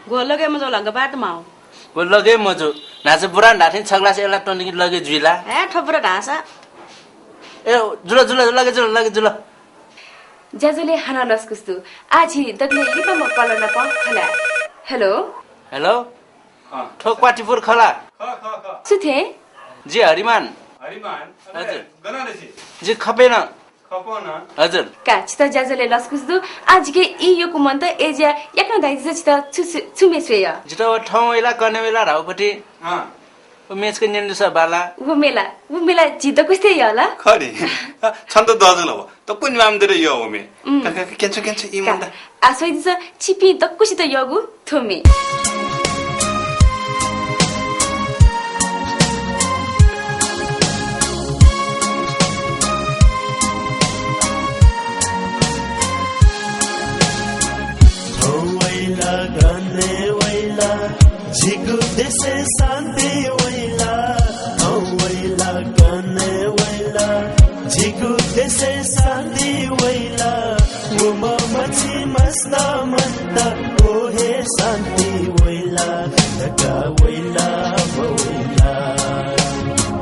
गु लगे मजू ला गपात माउ। गु लगे मजू। न्हाचः बुरा न्हाथिं छ ग्लास एला टनिक लगे जुइला। ए, थ्व बुरा धाःसा। ए, जुल, जुल, लगे जुल, लगे जुल। ज्याझ्वलय् हानं लसकुस दु। आः झी दकलय् लिपाम्ह caller नाप खला। Hello। Hello। अँ। थ्व क्वातिपुर खला। ख, ख, ख। छु थें? जि हरिमान। हरिमान? अले हजुर। गन दसि? जि खपे नं। खपं नं। हजुर। का, छितः ज्याझ्वलय् लसकुस दु। आः जिके ई यक्व मन्त, अय्‌जुया याकनं धाइदिसँ छितः छु, छु, छु मे स्वये यः? जितः व थौं वइला, कन्हय् वइला, राहुपति। अँ। व मे छकः न्यने दुसा बाला। व मे ला, व मे ला झी दक्वसित यः ला? खः नि। अँ, छन्त दजु ला व। दक्व निमाम दरे यः व मे। उम्। का, का, का, क्यंछु, क्यंछु, ई का। मन्त। आः स्वइदिसँ, छिपिं दक्वसित यःगु थ्व मे। थौं वइला, कन्हय् वइला, झीगु देशय् शान्ति वइला। थौं वइला, कन्हय् वइला, झीगु देशय् शान्ति वइला। गुम्ह मछि मस्त मन्त, ओ हे शान्ति वइला, धका वइला, वइला।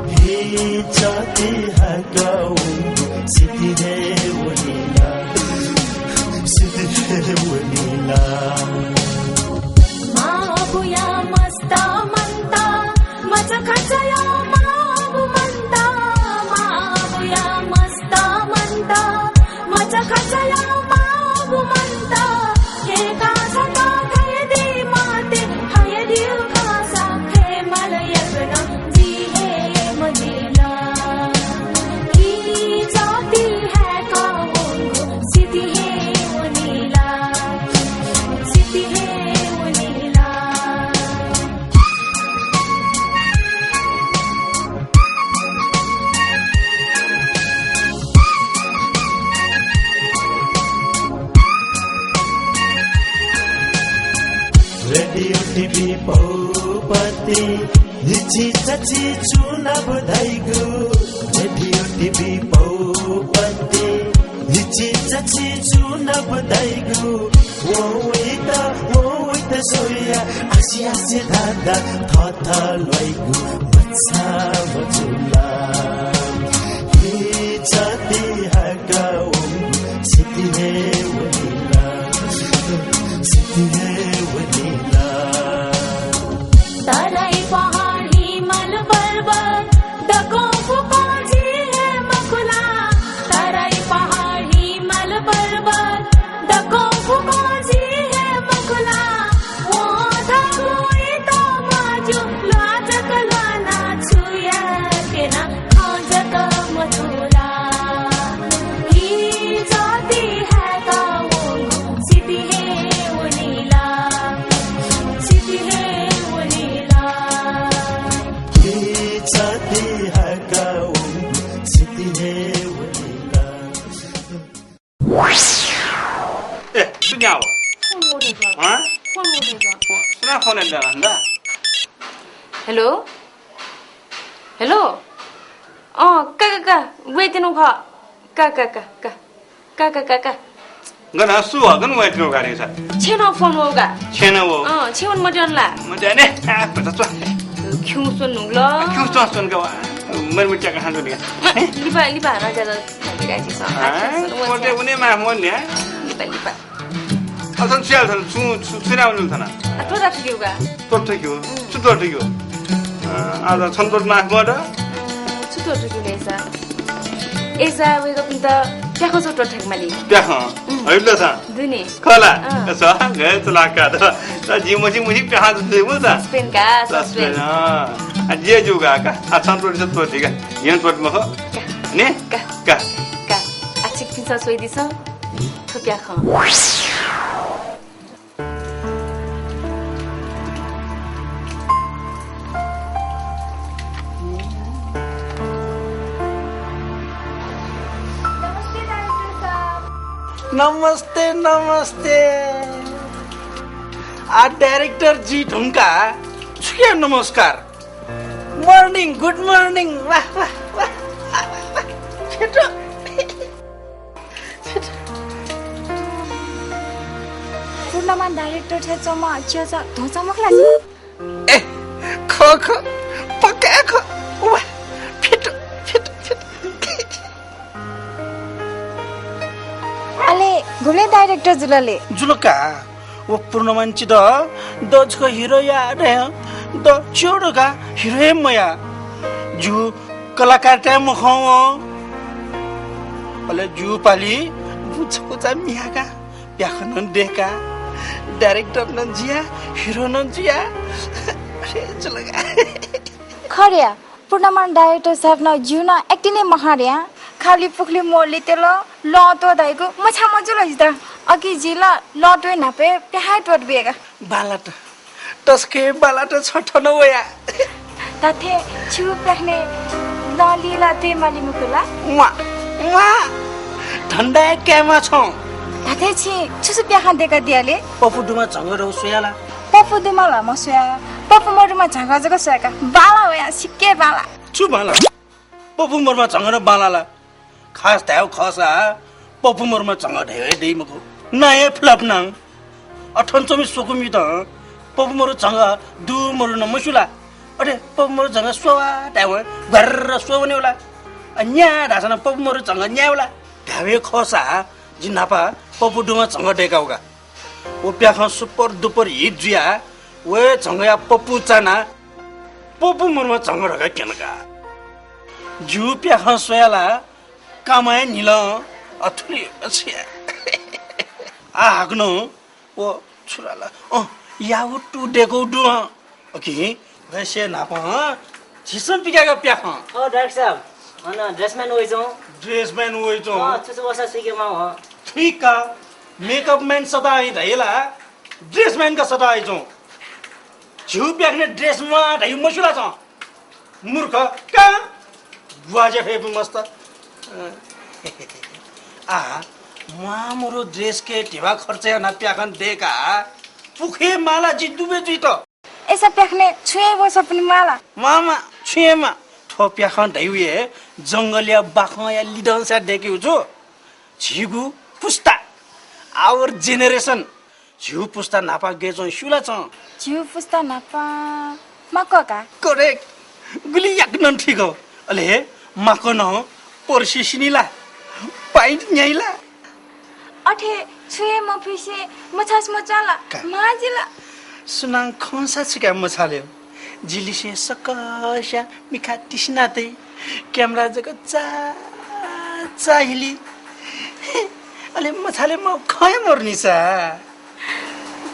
हे जाति हाका वंगु सिति हे वनेला, सिति हे वनेला। मां अबुया मस्त मन्त, मचाखचाया मां अबु मन्त, मां अबुया मस्त मन्त, मचाखचाया मां अबु मन्त, हे कासा का खयदि माते, खयदिउ कासा, हे मल यकनं जि हे मजिला। ई जाति हाका वंगु सिति हे वनेला, सिति हे वनेला। हिचि चचि छु नाप धाइगु, रेडियो टिभी पौ पति। हिचि चचि छु नाप धाइगु, वो वइत, वो वइत सोया, आसि आसि धाधा, थथ ल्वाइगु, बच्चा बचुला। हिचि हाका वंगु, सिति हे वनिला, सिति हे वनिला। तराई पहाड हिमाल पर्वत दक्वं फुक्वं झी हे मखु ला। तराई पहाड हिमाल पर्वत दक्वं फुक्वं झी हे मखु ला। वं धाःगु वइत मज्यू, ल्वाः जक ल्वाना छु याये त्यना, खँ जक मथू ला। हिचि हाका वंगु, सिति हे वनिला, सिति हे वनिला। हिचि हाका वंगु, सिति हे वनिला। ए, सुनां हो? फोन उठेको। हाँ? फोन उठेको। सुनां फोन एत ला? हेलो? हेलो? अँ, का, का, का, वयेत्यनागु खः। का, का, का, का। का, का, का, का। गन सु हो, गन वयेत्यनागु खः रे सा? छेँनं फोन वःगु का। छेँनं वः? अँ, छेँनं मद्यन ला? मद्यने, आ, पता च्वः। खिउँ स्वन्नु ला? खिउँ च्वं स्वन्नु का वा। मरि मुट्याक हान च्वन्नु का। लिपा, लिपा हानं ज्यादा। हाँ, कोटे उन्हें माफ मोन न्या। लिपा, लिपा। अथन छु याल थन, छु, छु, छु नाम नुल थन? आ, त्वःता थुइकेगु का। त्वःता थुइकेगु? छु त्वःता थुइकेगु? अँ, आ, थन त्वःता माफ मोन। छु त्वःता थुइकेगु ले सा? ए सा, वय्कःपिन्त प्याखं छु त्वःता थुइके माली। प्याखं? हइबला सा? दुने। खला? अँ। सा, गए चला का द। सा, जि मछि, मछि प्याखं छु त्वःता थुइकेगु सा? Suspense का, suspense। Suspense, अँ। आ, जे जू का, का। आ, थन त्वःता थुइके का। यं त्वःता मखु। का। ने? का। का। का। आ, छिकपिन्सं स्वयादिसँ। थ्व प्याखं। नमस्ते, नमस्ते। आ, director जुइ धुंकाः छुया नमस्कार। Morning, good morning। वाह, वाह, वाह, वाह, वाह। छिटो। पूर्णमान director थें च्वंम्ह च्यःचा धोंचा मखु ला नि? ए, खः, खः, पक्का खः। वाह, फिट, फिट, फिट। अले गुबलय् director जुल ले? जुल का। व पूर्णमान चित द छकः hero या धयां द च्यः धकाः hero हे मया। ज्यू कलाकार ताय् मखं वं। अले ज्यू पालि बुँ छकूचा मियाका प्याखं नं दय्का, director नं जुया, hero नं जुया। अरे जुल का। खः रे या, पूर्णमान director sir नं ज्यू नं acting हे मखं रे या। खालि पुखुलिइ म्वः लितेल, लं त्वः धाइगु मछाः मजुल जितः। अकिं जिं ला लं त्वःया न्हापा हे प्याखं त्वःता बिया का। बांलात। तसकं बांलात छ थन वया। धात्थें छिगु प्याखनय् लं लिइ ला त्वःये माली मखु ला? म्वाः, म्वाः। धन्दाया काय्म्वाः छं। धात्थें छिं छु छु प्याखं दय्कादिया ले? पपू दुम्ह झंगः धइगु स्वया ला? पपू दुम्ह ला मस्वया, पपू मदुम्ह झंगः जक स्वया का। बांला वया, सिक्क बांला। छु बांला? पपू मदुम्ह झंगः नं बांला ला? खास धायेगु खःसा पपू मदुम्ह झंगः धइगु हे दइ मखु। नां हे flop नां। अथन च्वंम्ह स्वकुमित पपू मदु झंगः दु मदु नं मस्यू ला? अथे पपू मदु झंगः स्वः वा धायेवं ग्वार्र स्वः वनेगु ला? अ, न्याः धाःसा नं पपू मदु झंगः न्यायेगु ला? धायेगु खःसा जिं न्हापा पपू दुम्ह झंगः दय्कागु का। व प्याखं super duper hit जुयाः व हे झंगःया पपू चानाः पपू मदुम्ह झंगः धकाः क्यन का। ज्यू प्याखं स्वया ला कामं हे न्हिलं अथुलि अछिया। आः हाकनं व छुरा ला, अँ, याहू two दय्कूगु दु, अँ। अकिं वय्कःया न्हापां झीसं पिकायेगु प्याखं। अँ, director साहब, अन dressman वइच्वं। Dressman वइच्वं। अँ, छु छु वसः सुइके माः, अँ। थुइका, makeup man सदां हइगु धाइ ला, dressman का सदां हइच्वं। झीगु प्याखनय् dress म्वाः धाइगु मस्यू ला छं? मूर्ख, का? ग्वाज्या फय्‌पिं मस्त। आ, म्वाःमदु dress कय् धिबा खर्च यानाः प्याखं दय्काः पुखय् माला जि दुबे जुइत। अय्सा प्याखनय् छुं हे वसः पुनि माला? मामा, छुं हे मा। थ्व प्याखं धइगु हे जंगलया बाखंया लिधंसा दय्केगु जू। झीगु पुस्ता, our generation। झीगु पुस्ता न्हापा गय् च्वं स्यू ला छं? झीगु पुस्ता न्हापा माक्व का। Correct। गुलि याकनं ठीक हो। अले हे माक्व नं पर्सि सिनि ला? पाइन्ट न्याइ ला? अथे छुं हे मफुसे मछासे मच्वं ला? का। माः जि ला। सुनां खंसा छु काय् मछाले हो। जि लिसें सकस्यां मिखा तिसिना तइ। क्यामेरा जक चा, चा हिली। अले मछाले म खँ हे मरुनि सा।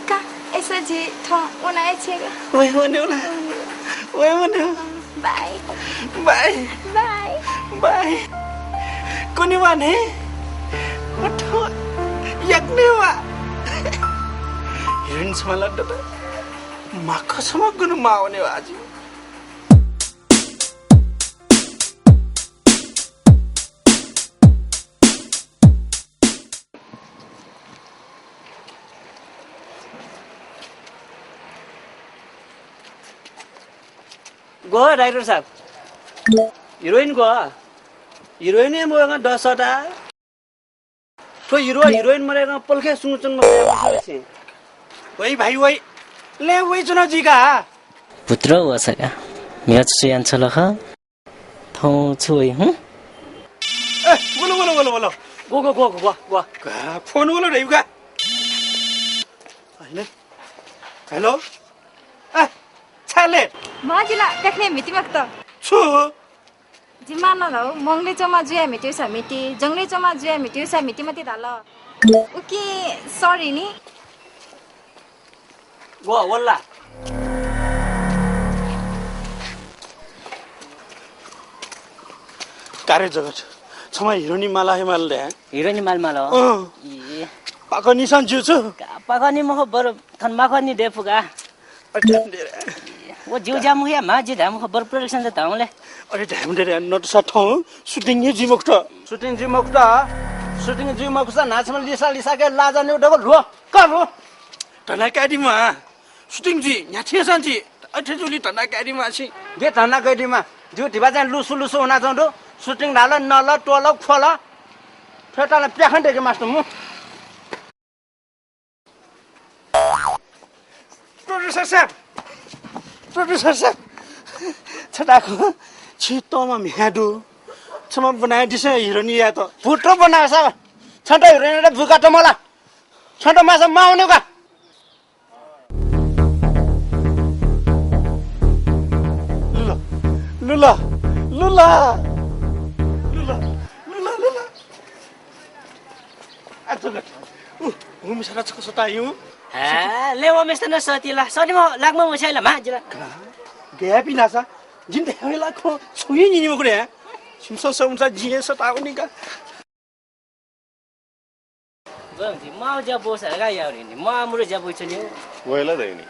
का, अय्सा जि थौं वना हे छ्यं का। वये वने होला। वये वने हो। बाय। बाय। बाय। बाय। कुने वा ने? अथवा याकने वा। हिरोइन छमा लड्ड त। माक्व छमा गुनु मावने वा जि। ग्व director साहब? हिरोइन ग्व? हिरोइन हे मवय्कं दः सःता। थ्व हिरो हिरोइन मदय्कं पलखे सुंगुचुंगु मखु। वइ भाइ वइ। लँय् वइच्वना जुइ का। भुत्र वःसा का। म्हिगः छु यानाछ्वल खः? थौं छु वइ, हुँ? ए, वल, वल, वल, वल। ग्व, ग्व, ग्व, ग्व, ग्व। का, फोन वल धइगु का। Hello? ए, छाय् late? माः जि ला प्याखनय् म्हिती मखुत। छु? जि मां नं ला, मंगलय् च्वंम्ह जुयाः म्हितीसा म्हिती, जंगलय् च्वंम्ह जुयाः म्हितीसा म्हिती मते धाल। उकिं sorry नि। ग्व, वल ला? का रे जगत, छमा हिरोनी माला हे माल दे। हिरोनी माल माल हो? अँ। ए। पाकनिसां ज्यू छु? का, पाकनि मखु, बरु थन माकनि दे फु का। अरे ध्यान दे रे। व ज्यू ज्या मखु या, मां ज्यू धाये मखु, बरु production त धाउँले। अरे ध्यान दे रे, नतसा थौं shooting हे जुइ मखुत। Shooting जुइ मखुत। Shooting जुइ मखुसा न्हाचःम्ह लिसा लिसाके लाजा न्यू दगु ल्ह्व, का ल्ह्व। धना काय् दि मां। Shooting जुइ, न्ह्याथेंसां जुइ। अथे जुलि धना काय् दि मां छि। दे धना काय् दि मां। ज्यू धिबा चाहिँ लुसु लुसु हुना च्वं दु। Shooting धाल, नल, त्वल, ख्वल। थ्वय्‌त ला प्याखं दय्के मास्ति मू। Producer साहब, producer साहब, छ धाःगु छि तःम्ह म्ह्याय् दु। छम्ह बनाय् दिसँ हिरोनी यायेत। भुत्रो बनाय् साहब। छन्त हिरोनीयात बुका तमला। छन्त माःसा मावने का। लुल, लुल, लुल, लुल, लुल, लुल। आ, जगत। उ, उ मिसाला छकः सतायु। हे, ले व मिस्टर न सती ला, सती म लागमा मछाइ ला, मा जिला। का, गया पिनासा, जिन देहला खो, छुई नि मखु रे। छिमसं समुसा जिं सताउनि का। गंजी, माव ज्या बोस हगा यावरिनि, मा मुरु ज्या बोइछन्यु। वयला दैनि।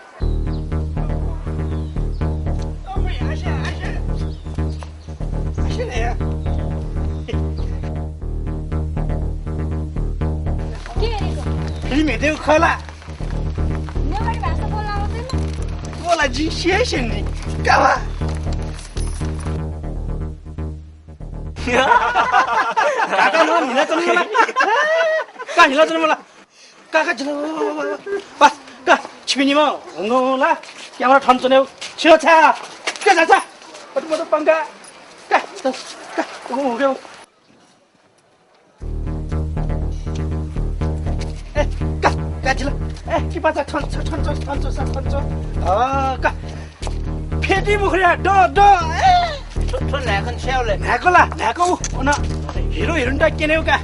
के अरे को? फिल्म हेर्दै खला। नेपाली भाषा बोल्न आउँदैन? बोला जी, सियाइसेन नि। कावा। काका, मला हिला चल मला। का हिला चल मला। काका, चल, वा, वा, वा, वा। वा, का, छिपिनिमा हुँगो ला। क्यामेरा ठन चने। छिरो छा। का, जा, जा। अत, मत, पंगा। का, का, हुँगो। ए, का, का, जिला। ए, कि पाचा, ठन, ठन, ठन, ठन, ठन, ठन, ठन, ठन। अ, का। फेटी मुखुरिया, ड, ड, ए। ठो, ठो न्हाय्कन स्याउले। न्हाय्को ला, न्हाय्को, उन हिरो हिरोइनत क्यनेउ का।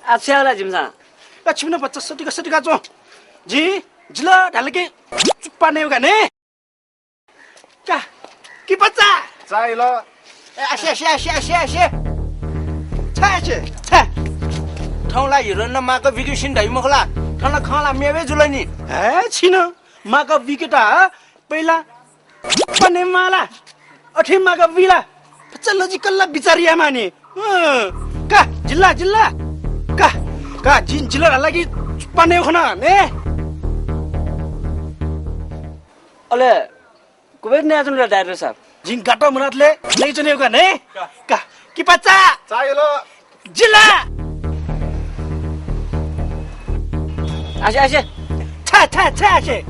आ, स्याउला जिमिसं। का, छिमिन बच्चा सटिका, सटिका च्वँ। जि, जिला ढालके चुप्पा नेउ का ने। का, कि बच्चा? चाहिल। ए, आसे, आसे, आसे, आसे, आसे। छ, आसे, छ। थौं ला हिरोइन माक बिक्यु सिन धइ मखु ला। थन खँ ला मेवे जुल नि। हे, छिन माक बिक्यु त, पहिला पने माला। अथे माक बिला। बच्चा logical ला विचार या माने। अँ, का, जिल्ला, जिल्ला। का, का, जिन जिल्ला लागि पने खन, ने। अले गुबलें नयाच्वनागु ला director साहब? जिं गात मन्त ले, नयाच्वनागु का, नये। का। का। किपाचा। चाःहिला। जिला। आसे, आसे। छ्या, छ्या, छ्या, आसे।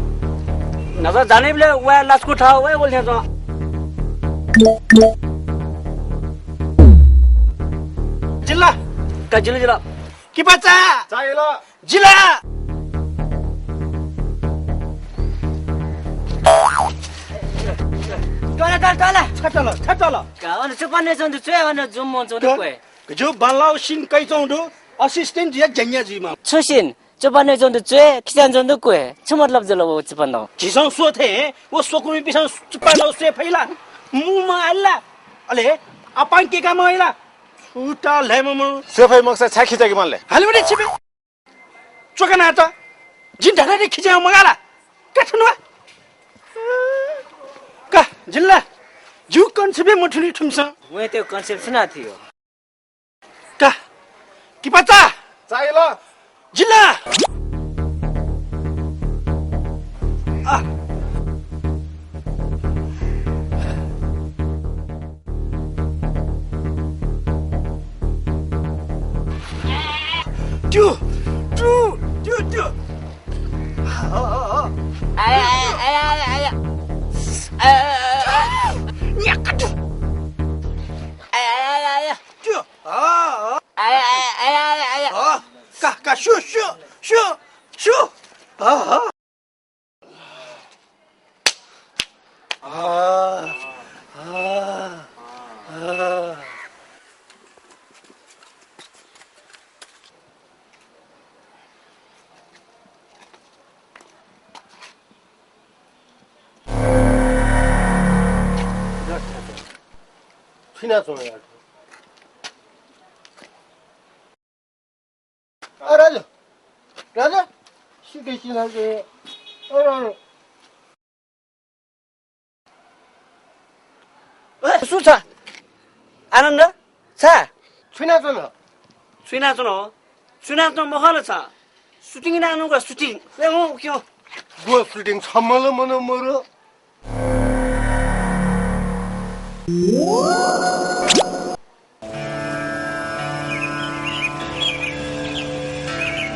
न्हाचः जानेबलय् वा लाचखुं थः वा वल थें च्वं। जिला। का, जिला, जिला। किपाचा। चाःहिला। जिला। तल, तल, तल। छ्या तल, छ्या तल। का, अन चुपानय् च्वंगु दु च्वय्, अन जुम्मं च्वंगु दु क्वय्। गज्याःगु बांलाःगु scene कयाच्वंगु दु, assistant जुयाः ज्या याना जुइमाः। छु scene? चुपानय् च्वंगु दु च्वय्, खिचां च्वंगु दु क्वय्। छु मतलब जुल व चुपानं? झीसं स्वः थें व स्वकुमिपिन्सं चुपानं स्वये फइ ला? मू मं आल ला? अले आपां केका मं आल ला? छुटा ल्हाय्म्ह मनू। स्वये फइ मखुसा छाय् खिचाके माल ले? हाले मते छिपिं। च्वका नायःत, जिं धात्थें खिचाये मगाः ला? का थन वा। का, जिला। जिगु concept हे मथुनि थुमिसं। वयां त्यो concept सुनां थुइगु? का, किपाचा। चाःहिला। जिला। आ। त्यो, त्यो, त्यो, त्यो। आया, आया, आया, आया, आया। आया, आया, आया, आया। न्याक्क त्यो। आया, आया, आया, आया। आया, आया, आया, आया। अँ, का, का, स्यु, स्यु, स्यु, स्यु। अँ, अँ। अँ, अँ, अँ। छु यानाच्वं यार। अ, राजु, राजु, सिधै सिधै। अ, राजु। ए, सु छ? आनन्द, छ? छु यानाच्वन? छु यानाच्वन? छु यानाच्वन मखु ला छ? Shooting यानाच्वनागु shooting। ए, मो, क्यों। गु shooting छम्ह ला मनं मरु।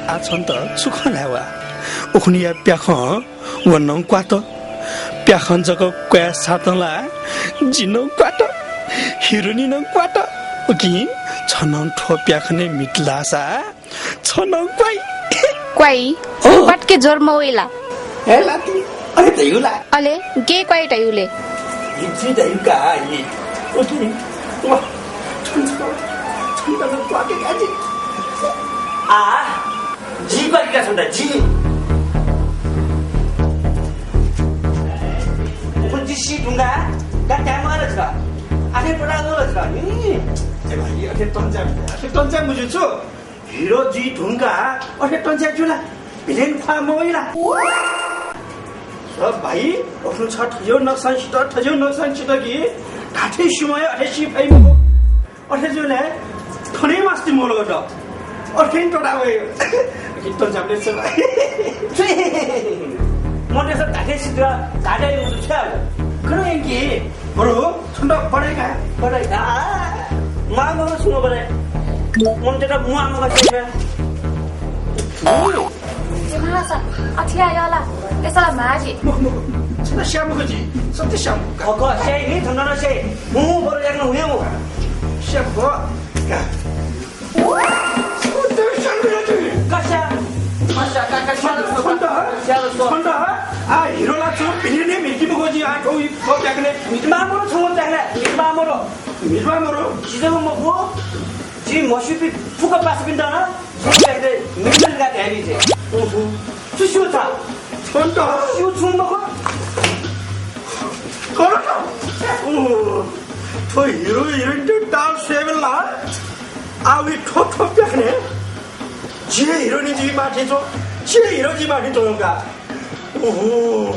आः छन्त छु खँ ल्हाये वा? उखुन्हुया प्याखं व नं क्वात। प्याखं जक क्वाये सातं ला जि नं क्वात, हिरोनी नं क्वात। उकिं छ नं थ्व प्याखनय् म्हित लाःसा छ नं क्वाइ। क्वाइ? अँ। बाटके ज्वर मवइ ला? हे लाति, अथे धयागु ला? अले, गय् क्वाइ धयागु ले? हि जि धयागु का, हि। उति, व, छन्त, छन्त नं क्वाके का जि। आ, जि क्वाके का छन्त, जि। उखुन्हु जि सी धुंकाः, का त्याय् मगाः ला छ? अथे त्वःता वल छ, नि? ए भाइ, अथे तंचाय्, अथे तंचाय् मज्यू छु। हिरो जुइ धुंकाः अथे तंचाय् ज्यू ला? Villain ख्वाः मवइ ला? सब भाइ, अखुन्हु छ थज्याःगु नक्सां सित, थज्याःगु नक्सां सित कि धात्थें सिमाय् अथे सी फइ मखु। अथे जुल हे थन हे मास्ति मोलगत। अथे त्वःता वइ। अथे तंचाय् मज्यू छु। मनूतय्सं धात्थें सित, धात्थें मज्यू छु। खन यंकि। बरु, छन्त बढाइ का, बढाइ का। आ, म्वाः मखु छुं बढाइ। मनूतय्त म्वाः मखु छुं। ए महाराज, अथे याये ला? अय्सा ला म्हाः जि। मखु, मखु, छन्त स्याये मखु जि, सत्य स्याये मखु। खः, खः, स्याइ नि, थन नं स्याइ। हुँ, बरु याकनं हुँ, हुँ। स्याये मखु। का। कस्या? कस्या, का, का, स्याल स्व। छन्त? स्याल स्व। छन्त? आ, हिरो ला छु, villain हे म्हिती मखु जि, आ, थ्व, थ्व प्याखनय्। म्हितमाः मरु, छंगु प्याखनय्, म्हितमाः मरु। म्हितमाः मरु? जि जक मखु, जि म्हस्यूपिं फुक्क पासापिन्त नं, छंगु प्याखनय् म्हितमाः धकाः धायेबी जि। ओहो। छु स्यू छ? छन्त? स्यू छुं मखु। कर त। ओहो। थ्व हिरो हिरोइनत ताल स्वयेबलय् ला। आ, वइ थ्व थ्व प्याखनय् जि हे हिरोनी जुइमाः थें च्वं, जि हे हिरो जुइमाः थें च्वं का। ओहो।